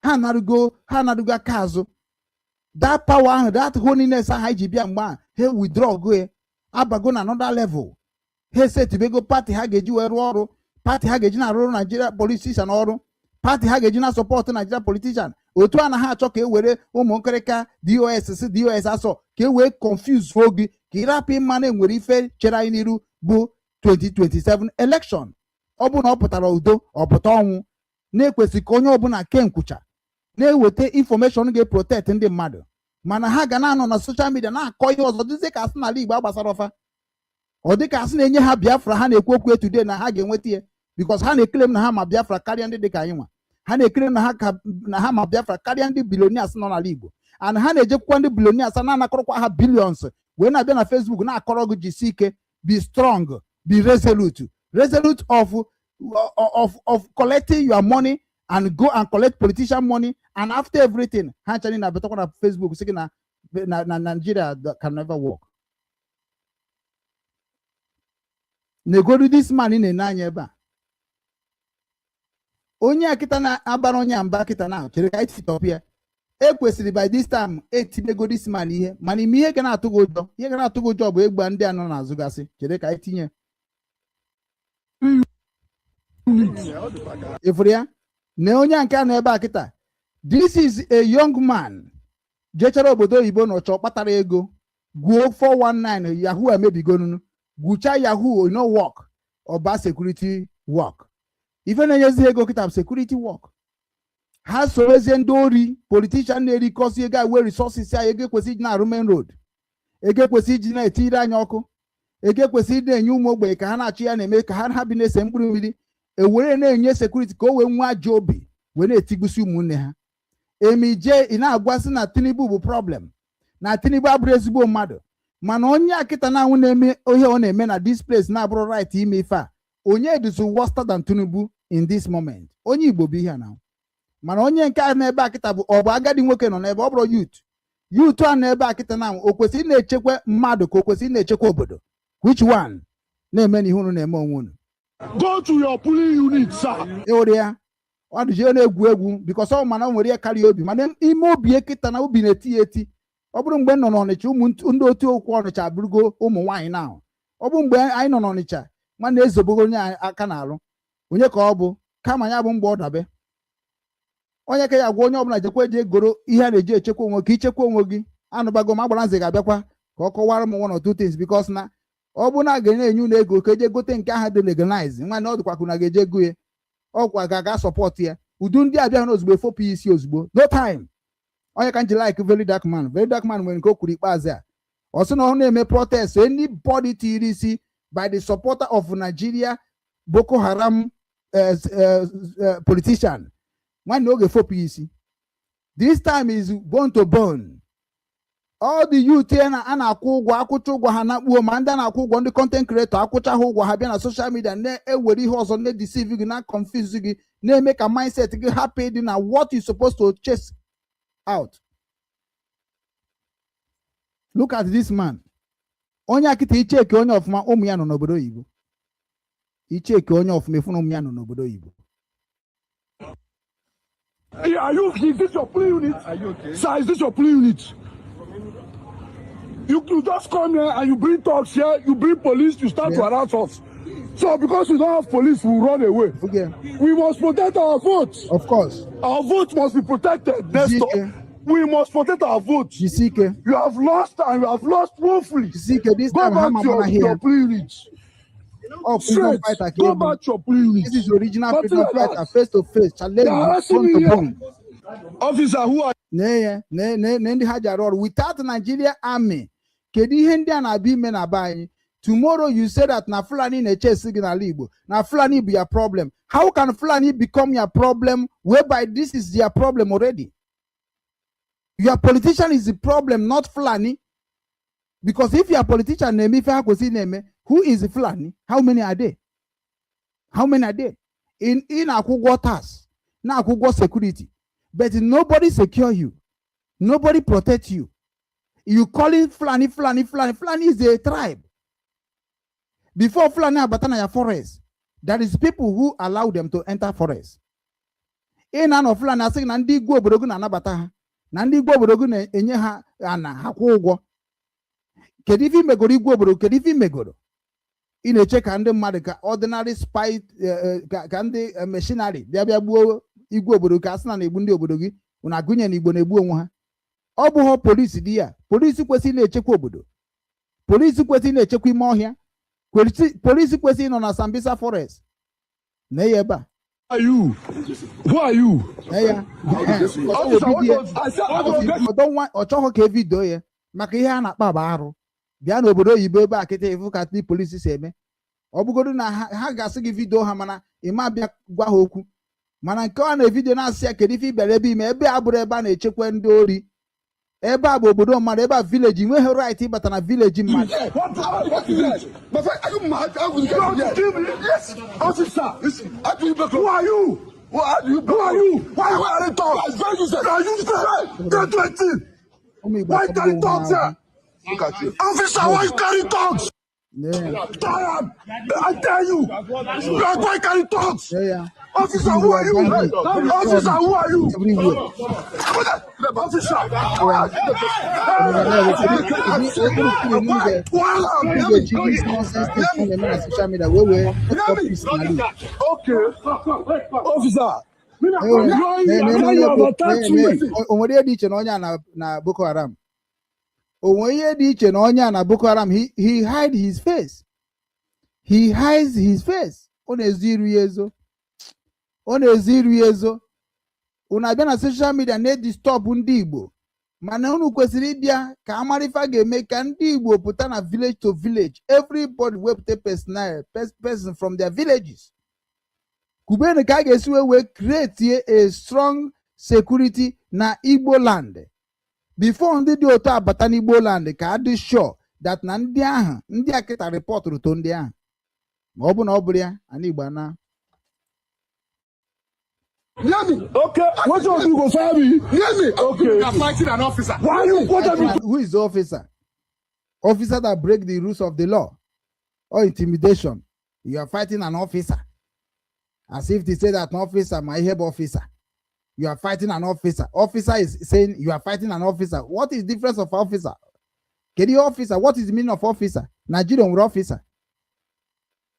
ha anarugo aka azụ. That power ahụ, that holiness ahụ anyị ji bịa mgbe a, ha withdraw go ya, abago na another level. Ha esetibego party ha ga-eji wee rụọ ọrụ, party ha ga-eji na-arụrụ Nigeria politician ọrụ, party ha ga-eji na support Nigeria politician. Otu a na ha achọ ka e were ụmụ nkịrịka DOS, si DOS asọ ka e wee confuse gị, ka ị rapụ ịma na enwere ife chere anyị n'iru bụ 2027 election. Ọ bụ na ọ pụtara udo, ọ pụta ọnwụ. Na-ekwesị ka onye ọbụla ke nkwụcha na-eweta information ga-eprotect ndị mmadụ, mana ha ga na-anọ na social media na-akọ ihe ọzọ, dịzie ka asị n'ala Igbo agbasara ọfa. Ọ dị ka asị na-enye ha Biafra. Ha na-ekwu okwu etude na ha ga-enweta ya because ha na-eclaim na ha ma Biafra karịa ndị dị ka anyị nwa. Ha na-eclaim na ha ka na ha ma Biafra karịa ndị billionaires nọ n'ala Igbo, and ha na-ejekwukwa ndị billionaires na-anakọrọkwa ha billions, wee na-abịa na Facebook na-akọrọ gị, jisi ike, be strong, be resolute, resolute of collecting your money and go and collect politician money. And after everything, ha nchani na-abịatakwa na Facebook sị gị na Nigeria can never work. Negodu this man ị na-ene anya ebe a, onye a kịta na-abara onye a mba kịta na chere ka anyị titọpụ ya. Ekwesịrị by this time etibego this man ihe, mana ime ihe ga na-atụ gị ụjọ, ihe ga na-atụ gị ụjọ bụ egbe ndị a nọ n'azụ gasị. Chere ka anyị tinye ịfụrụ ya na onye nke a nọ ebe a kịta. This is a young man jechara obodo oyibo na ọchọ kpatara ego, gwuo 419, yahoo emebigonunu, gwucha yahoo no work, ọba security work. Ife na-enyezi ego kịta bụ security work. Ha sorozie ndị ori politician na-erikọsi ego, awe resources anyị, ego ekwesị iji na-arụ main road, ego ekwesị iji na-etiri anyị ọkụ, ego ekwesị ịdị na-enye ụmụ ogbenye ka ha na-achị ya, na-eme ka ha bi na-ese mkpụrụ mmiri, ewere na-enye security ka o wee nwee ajọ obi wee na-etigbusi ụmụnne ha. Emije ị na-agwasị na Tinubu bụ problem, na Tinubu abụrụ ezigbo mmadụ, mana onye akịta na-anwụ na-eme ihe ọ na-eme na this place na-abụrụ right ime ife a. Onye dịzụ worse than Tinubu in this moment? Onye Igbo bụ ihe a na, mana onye nke a n'ebe akịta bụ, ọ bụ agadi nwoke nọ n'ebe ọ bụrụ youth, youth a n'ebe akịta na o kwesịrị na-echekwa mmadụ ka o kwesịrị na-echekwa obodo? Which one na-eme na ihe unu na-eme onwe unu? Go to your polling unit, sir. Ịhụrụ ya, ọ dịje na-egwu egwu because ọ mana o nwere ihe karịa obi, mana ime obi kịta na obi na-eti ya eti. Ọ bụrụ mgbe m nọ n'Ọnịcha, ụmụ ndị otu okwu Ọnịcha abụrụgo ụmụ nwaanyị na ọ bụ mgbe anyị nọ n'Ọnịcha, nwanne, ezobogo onye aka na-alụ onye ka ọ bụ, kama ya bụ mgbe ọ dabe onye ka ya gwa onye ọbụla jekwa eje goro ihe a na-eji echekwa onwe ka ichekwa onwe gị. Anụbago m agbara nze ga-abịakwa ka ọ kọwara m one or two things, because na ọ bụ na a ga na-enye unu ego ka eje gote nke ahụ dị legalize, nwanne, ọ dịkwa ka unu ga-eje ego ya, ọkwa ga-aga support ya. Udu ndị abịa na ozugbo efopụ ya isi ozugbo, no time. Onye ka m ji like Very Dark Man. Very Dark Man nwere nke o kwuru ikpeazụ a, ọ sị na ọ na-eme protest, anybody tiri isi by the supporter of Nigeria Boko Haram politician, nwanne, oge fopụ ya isi. This time is bone to bone. All the youth a na-akwụ ụgwọ, akwụcha ụgwọ ha na-akpuo, ma ndị a na-akwụ ụgwọ, ndị content creator, akwụcha ha ụgwọ, ha bịa na social media na-ewere ihe ọzọ na-edeceive gị, na confuse gị, na-eme ka mindset gị hapụ ịdị na what you supposed to chase out. Look at this man, onye akịta icheke onye ọfụma, ụmụ ya nọ n'obodo oyibo. Icheke onye ọfụma, efu na ụmụ ya nọ n'obodo oyibo. Are you? Is this your polling unit? Are you okay? Sir, is this your polling unit? You just come here and you bring thugs here, you bring police, you start to harass us. So because we don't have police, we run away. Okay. We must protect our votes. Of course. Our vote must be protected. Nestor. We must protect our votes. Jisike. You have lost and you have lost woefully. Jisike, this Go time back Hama to Mana your here. polling unit. Oh, freedom Straight. fighter Go came. back to your polling unit. This is original Nothing freedom like fighter, that. face to face, challenge, They are arresting bone me to here. bone. Officer, who are Nee ya, nee nee nee ndị ha ji arụ ọrụ without Nigeria army. Kedu ihe ndị a na-abịa ime na be anyị? Tomorrow you say that na Fulani na-echesi gị n'ala Igbo, na Fulani be your problem. How can Fulani become your problem whereby this is their problem already? Your politician is the problem, not Fulani. Because if your politician na-eme ife ha kwesịrị na-eme, who is Fulani? How many are they? How many are they? In ị na-akwụ ụgwọ tax, na-akwụ ụgwọ security, but nobody secure you. Nobody protect you. You calling Fulani, Fulani, Fulani. Fulani is a tribe. Before Fulani abata na your forest, there is people who allow them to enter forest. Ị na-anọ Fulani asị gị na ndị igwe obodo gị na-anabata ha, na ndị igwe obodo gị na-enye ha ana ha kwụ ụgwọ. Kedu ife imegoro igwe obodo? Kedu ife imegoro? Ị na-eche ka ndị mmadụ, ka ordinary spy, ka ndị machinery bịa gbuo igwe obodo, ka a sị na na-egbu ndị obodo gị. Unu agụnye na Igbo na-egbu onwe ha. Ọ bụghị polisi dị ya. Polisi kwesịrị na-echekwa obodo, polisi kwesịrị na-echekwa ime ọhịa, polisi kwesịrị ịnọ na Sambisa Forest na ya ebe a. Are you? Who are you? Na ya. Officer, what does I said? Ọ chọghị ka e video ya maka ihe a na-akpa bụ arụ. Bịa n'obodo oyibo ebe a kịta, ịfụ ka ndị polisi si eme. Ọ bụgodu na ha ga-asị gị video ha, mana ị ma bịa gwa ha okwu. Mana nke ọ na-e video na-asị ya, kedu ife ị bịara ebe ime ebe a? Bụrụ ebe a na-echekwa ndị ori, ebe a bụ obodo mmadụ, ebe a village, nweghị right ịbata na village mmadụ. What is that? My friend, are you mad? How will you get here? Yes, officer. Listen, how do you break? Who are you? Who are you? Who are you? Why are they talking? It's very useless. You are useless. Get 20. Ụmụ Igbo, Why carry thugs here? Look at you. Officer, why you carry thugs? Yeah. I am. I tell you. You are going carry thugs. Yeah. Officer, who are you? Officer, who are you? Everywhere. Officer. Ga-eji this nonsense thing na-eme na social media wee stop peace n'ala Igbo. Okay. Officer. O nwere ihe dị iche na onye a na Boko Haram? O nwere ihe dị iche na onye a na Boko Haram? He hide his face. He hides his face. Ọ na-ezo iru ya ezo. Ọ na-ezo iru ya ezo. Unu abịa na social media na-e disturb ndị Igbo, mana unu kwesịrị ịbịa ka amarifa ga-eme ka ndị Igbo pụta na village to village. Everybody wepụta personal person from their villages, kubenu ka a ga-esi wee create a strong security na Igbo land before ndị dị otu abata n'Igbo land, ka adị sure that na ndị ahụ ndị a kịta reportụrụ to ndị ahụ. Ma ọ bụ na ọ bụrụ ya, ana Igbo ana. Hear me. Okay. What you go fire me? Hear me. Okay. You are fighting an officer. Why you quote me? Who is the officer? Officer that break the rules of the law or intimidation. You are fighting an officer. As if to say that an officer, my head officer. You are fighting an officer. Officer is saying you are fighting an officer. What is difference of officer? Kedu officer? What is the meaning of officer? Nigerian with officer.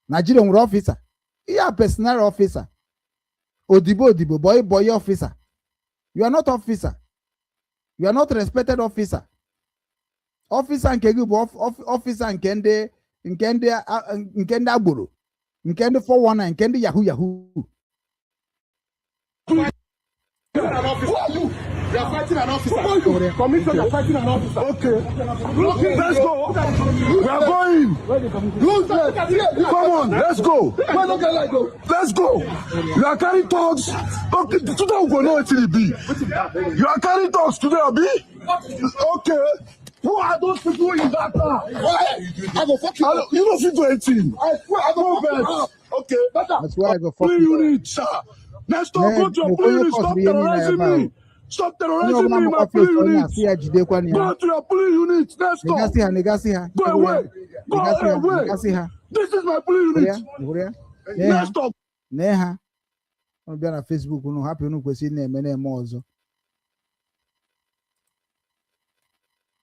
Nigerian with officer. You are personal officer. Odibo odibo, boy boy officer. You are not officer. You are not respected officer. Officer nke gị bụ officer nke ndị agboro, nke ndị 419, nke ndị yahoo yahoo. Who are you? You are fighting an officer. Who are you? Commissioner, you are fighting an officer. Okay. Let's go. We are going. Come on, let's go. Let's go. You are carrying thugs. Okay, today we go know wetin e be. You are carrying thugs today, abi? Okay. Who are those people in that car? I go fuck you up. You no fit do anything. I swear, I go fuck you up. Okay. That's why I go fuck Play you up. unit, sir. Next time, go to your Man, play unit. Okoye Stop cause ihe niile terrorizing ebe ahụ. me. Stop Onye terrorizing ọbụla me in my makwa play face onye unit. asị ya jidekwana ya. Go to your play unit. Next Negasị stop. ha, negasị ha. Go away. Go Negasị ha, away. negasị ha. This is my play Hụrụ ya, unit. hụrụ ya. Nee ha, Next stop. nee ha. Unu bịa na Facebook, unu hapụ, unu kwesịrị na-eme na-eme ọzọ,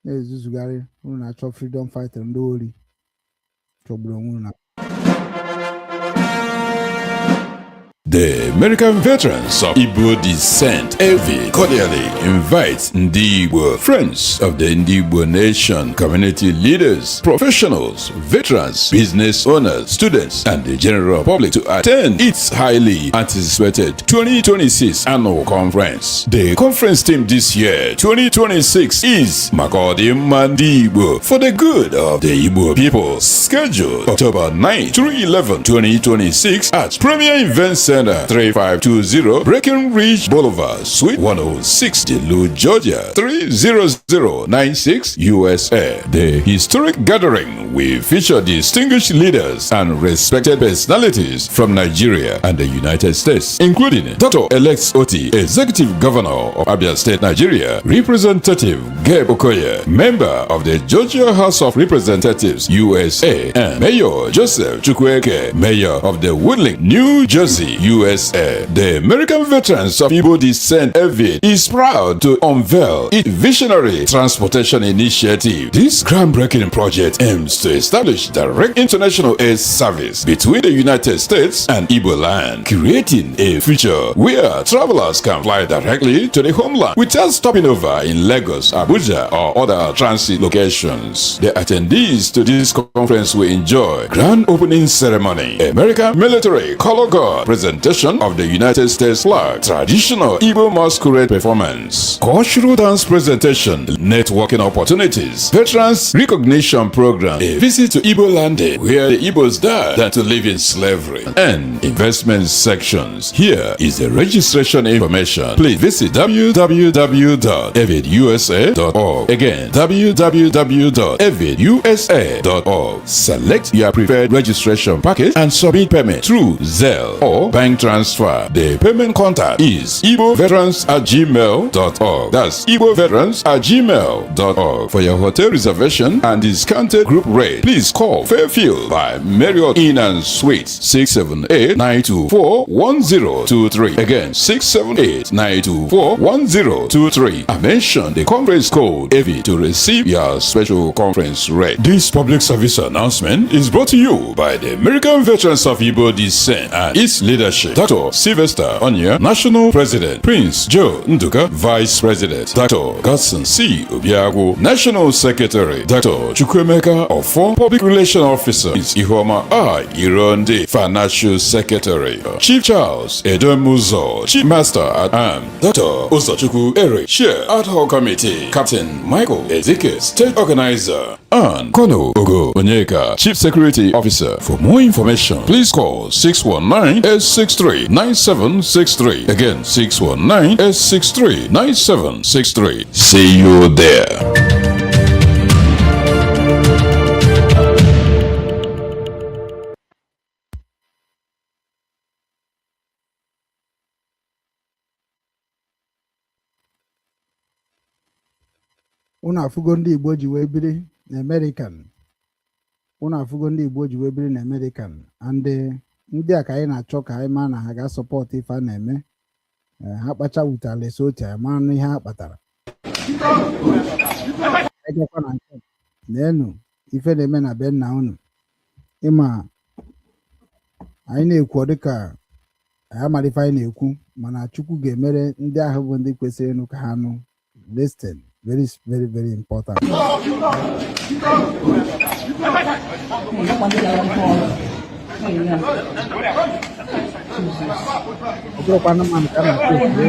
na-ezuzugharị. Unu na-achọ freedom fighter, ndị ori chọgburu onwe unu na The American Veterans of Igbo Descent, AV, cordially invites Ndi Igbo, friends of the Ndi Igbo Nation, community leaders, professionals, veterans, business owners, students, and the general public to attend its highly anticipated 2026 annual conference. The conference theme this year, 2026, is Makodimma Ndi Igbo, for the good of the Igbo people. Scheduled October 9 through 11, 2026 at Premier Event Center, 3520 Breckenridge Boulevard, Suite 106, Duluth, Georgia, 30096, USA. The historic gathering will feature distinguished leaders and respected personalities from Nigeria and the United States, including Dr. Alex Oti, Executive Governor of Abia State, Nigeria, Representative Gabe Okoye, member of the Georgia House of Representatives, USA, and Mayor Joseph Chukwueke, Mayor of the Woodling, New Jersey, USA. The American Veterans of Igbo Descent, EVID, is proud to unveil its visionary transportation initiative. This groundbreaking project aims to establish direct international air service between the United States and Igbo land, creating a future where travelers can fly directly to the homeland without stopping over in Lagos, Abuja, or other transit locations. The attendees to this conference will enjoy grand opening ceremony, American military color guard presentation of the United States flag, traditional Igbo masquerade performance, cultural dance presentation, networking opportunities, veterans recognition program, a visit to Igbo Landing where the Igbos died than to live in slavery, and investment sections. Here is the registration information. Please visit www.evidusa.org. Again, www.evidusa.org. Select your preferred registration package and submit payment through Zelle or bank transfer. The payment contact is igboveterans@gmail.org. That's igboveterans@gmail.org. For your hotel reservation and discounted group rate, please call Fairfield by Marriott Inn and Suites, 678-924-1023. Again, 678-924-1023. I mention the conference code AV to receive your special conference rate. This public service announcement is brought to you by the American Veterans of Igbo Descent and its leadership. Dr. Sylvester Onya, National President; Prince Joe Nduka, Vice President; Dr. Godson C. Obiagu, National Secretary; Dr. Chukwemeka Ofo, Public Relation Officer; Ihoma I. Ironde, Financial Secretary; Chief Charles Edomuzo, Chief Master at Arms; Dr. Uzochukwu Eric, Chair Ad Hoc Committee; Captain Michael Ezike, State Organizer, and Kono Ogo Onyeka, Chief Security Officer. For more information, please call 619-863-9763. Again, 619-863-9763. See you there. Unu afụgo ndị Igbo ji wee biri na American. Unu afụgo ndị Igbo ji wee biri na American, and ndị a ka anyị na-achọ ka anyị maa na ha ga-asupport ife a na-eme. Ha kpacha wutara esi otu anyị mara nụ ihe ha kpatara. Ejekwa na nke na-enu ife na-eme na be nna unu. Ịma anyị na-ekwu, ọ dịka anyị amara ife anyị na-ekwu, mana Chukwu ga-emere ndị ahụ bụ ndị kwesịrị ịnụ ka ha nụ. Listen, very, very, very important. Ọ bụrụkwa anụmanụ ka a na-akpọ oku ya.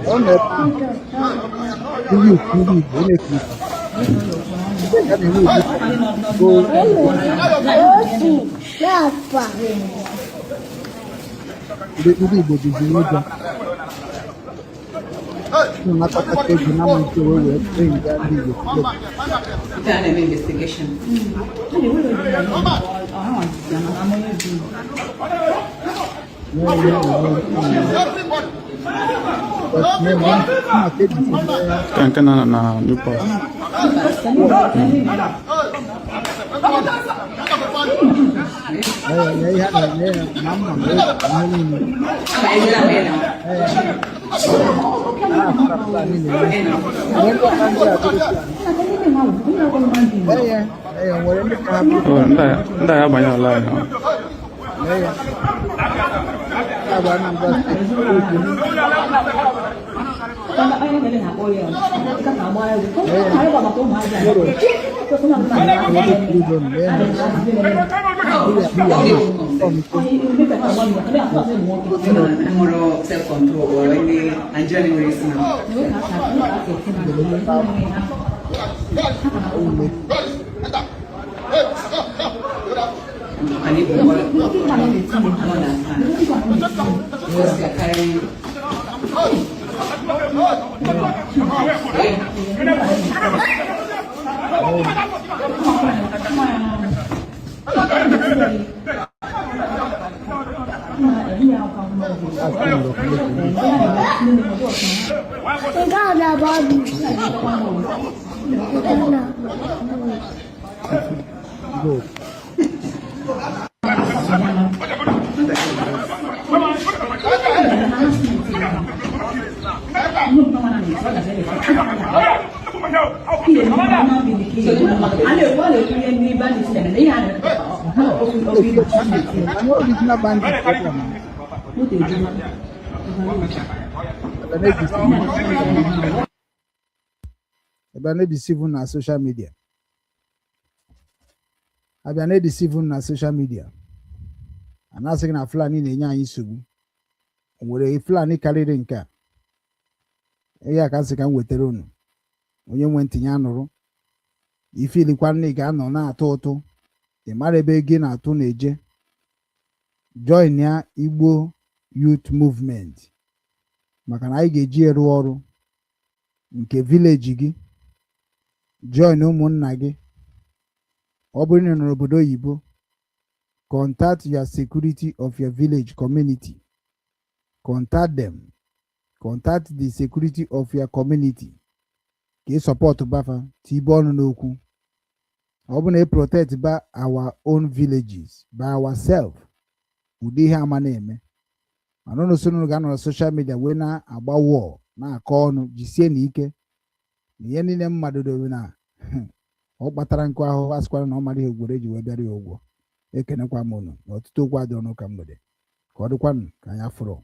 Ọ nọ ebe ahụ, ndị ukwu ndị Igbo ọ na-ekwu ebe ka a na-enwe ụdị ndị Igbo bizi n'ụjọ. Unu na-akpata ego na mmalite wee bring ya ndị Igbo together. Nke a na-eme investigation. Nye ihe na-eme. But nne m, mma ka eji si mee. Ka nke na na New Post. Ee, nye ihe a na-enye ya ma mma ma ego ma ihe niile. Ee, a Fulani na-eme. Nwere ndị ọka ndị a bụrụ Fulani. Ee, ee, nwere ndị ka ha bụrụ. Oh, ndị a abanye online. Ọ. Lee ya. Ya bụ Anambra Steeti, Ogun. Lee ya. Moro. Nwere freedom, lee ha. Ndị a bụ Enwere self control or ndị Nigerian nwere isi na anyị bụ more than time because they are carrying. Good. Original bandit program. Ebe na-edeceive na social media. Abịa na-edeceive na social media. A na-asị gị na Fulani na-enye anyị nsogbu. O nwere Fulani karịrị nke a. Ihe a ka m sị ka m wetara unu. Onye nwe ntinye anụrụ. Ifilikwa nne ga-anọ na-atụ ụtụ. Ị mara ebe ego ị na-atụ na-eje. Join ya Igbo Youth Movement maka na anyị ga-eji eru ọrụ nke village gị. Join ụmụnna gị. Ọ bụrụ na ị nọ n'obodo oyibo, contact your security of your village community. Contact them. Contact the security of your community ka ị support bafa tibe ọnụ n'okwu. Ọ bụ na ị protect ba our own villages by ourselves, ụdị ihe ama na-eme. Mana unu so unu ga-anọ na social media wee na-agba wọl na-akọ ọnụ. Jisie na ike na ihe niile mmadụ dobe na ọ kpatara nkụ ahụhụ. Asịkwara na ọ mara ihe gwere eji wee bịara ya ụgwọ. Ekenekwa m unu na ọtụtụ okwu adịrọ n'ụka mgbede. Ka ọ dịkwanụ ka anyị afụrọ.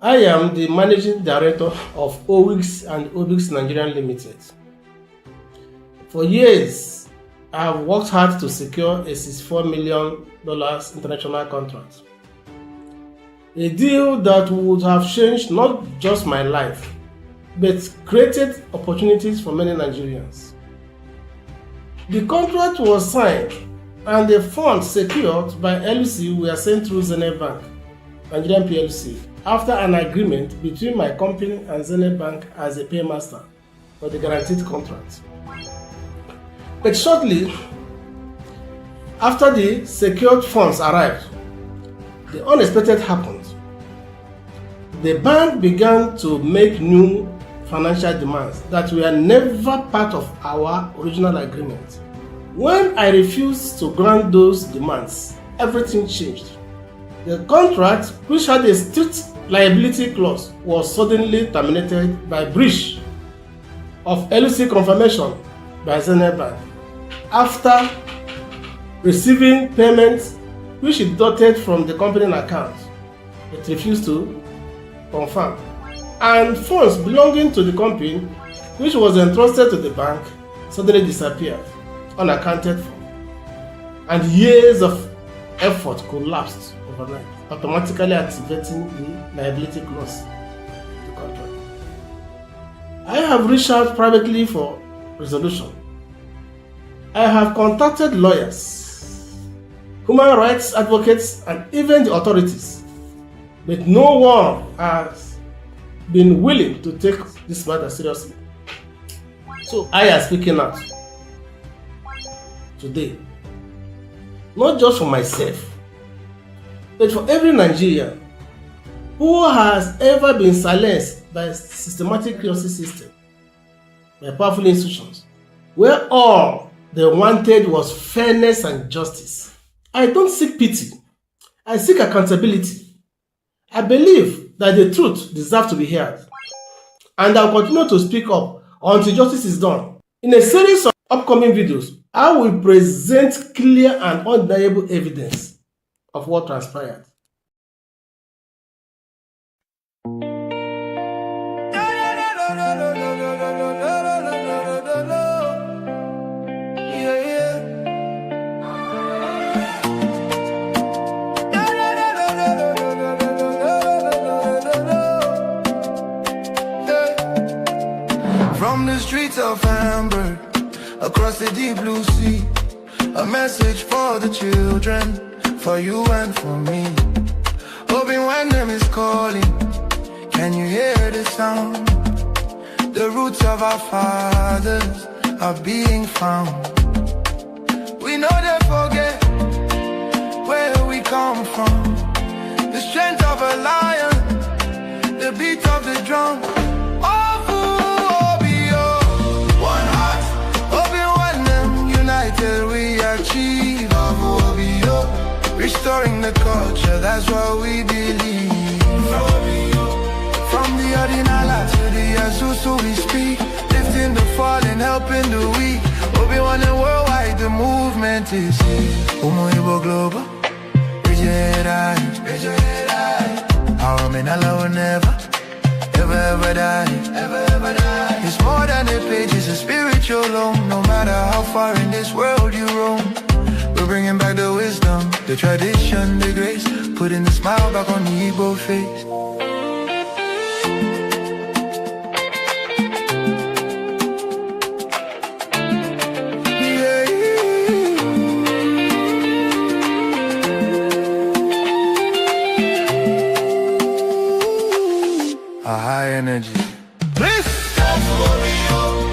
I am the managing director of Owix and Obix Nigerian Limited. For years, I have worked hard to secure a $64 million international contract. A deal that would have changed not just my life, but created opportunities for many Nigerians. The contract was signed and the funds secured by LC were sent through Zenith Bank, Nigerian PLC, after an agreement between my company and Zenith Bank as a paymaster for the guaranteed contract. But shortly after the secured funds arrived, the unexpected happened. The bank began to make new financial demands that were never part of our original agreement. When I refused to grant those demands, everything changed. The contract, which had a strict liability clause, was suddenly terminated by breach of LC confirmation by Zenith Bank after receiving payments which it deducted from the company account. It refused to confirm. And funds belonging to the company, which was entrusted to the bank, suddenly disappeared, unaccounted for. And years of effort collapsed overnight, automatically activating the liability clause of the contract. I have reached out privately for resolution. I have contacted lawyers, human rights advocates, and even the authorities, but no one has been willing to take this matter seriously. So I am speaking out today, not just for myself, but for every Nigerian who has ever been silenced by systematic justice system, by powerful institutions, where all they wanted was fairness and justice. I don't seek pity. I seek accountability. I believe that the truth deserves to be heard. And I will continue to speak up until justice is done. In a series of upcoming videos, I will present clear and undeniable evidence of what transpired. From the streets of Hamburg, across the deep blue sea, a message for the children, for you and for me. Obi Nwanne is calling, can you hear the sound? The roots of our fathers are being found. We no dey forget where we come from. The strength of a lion, the beat of the drum. Ofu Obi o, one heart. Obi Nwanne, united we achieve. Ofu Obi o, restoring the culture, that's what we believe. From the Odinala to the Asusu we speak, lifting the fallen, helping the weak. Obi Nwanne worldwide, the movement is here. Umu Igbo Global, raise your head high, raise your head high. Our Omenala will never, ever, ever die, ever, ever die. It's more than a page, it's a spiritual loan. No matter how far in this world you roam, we're bringing back the wisdom, the tradition, the grace, putting the smile back on the Igbo face. A high energy. Please.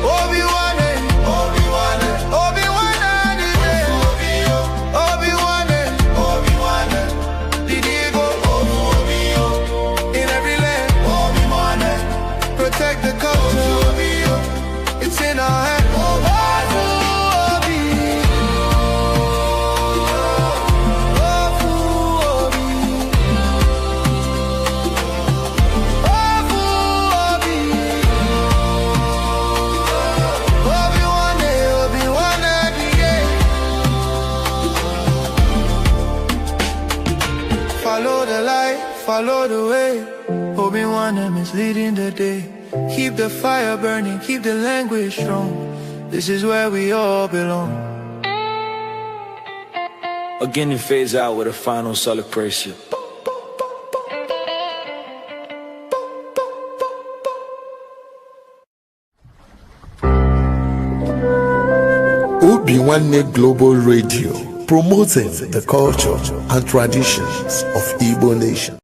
Obi-Wan, Obi-Wan, Obi-Wan, Obi-Wan, Obi-Wan, Didigo, in every land, Obi-Wan, protect the culture, it's in our hand. Obi, Obi, Obi, Obi-Wan, Obi-Wan, yeah. Follow the light, follow the way. Obi-Wan is leading the day. Keep the fire burning, keep the language strong. This is where we all belong. Again, it fades out with a final celebration. Obi Nwanne Global Radio, promoting the culture and traditions of Igbo nation.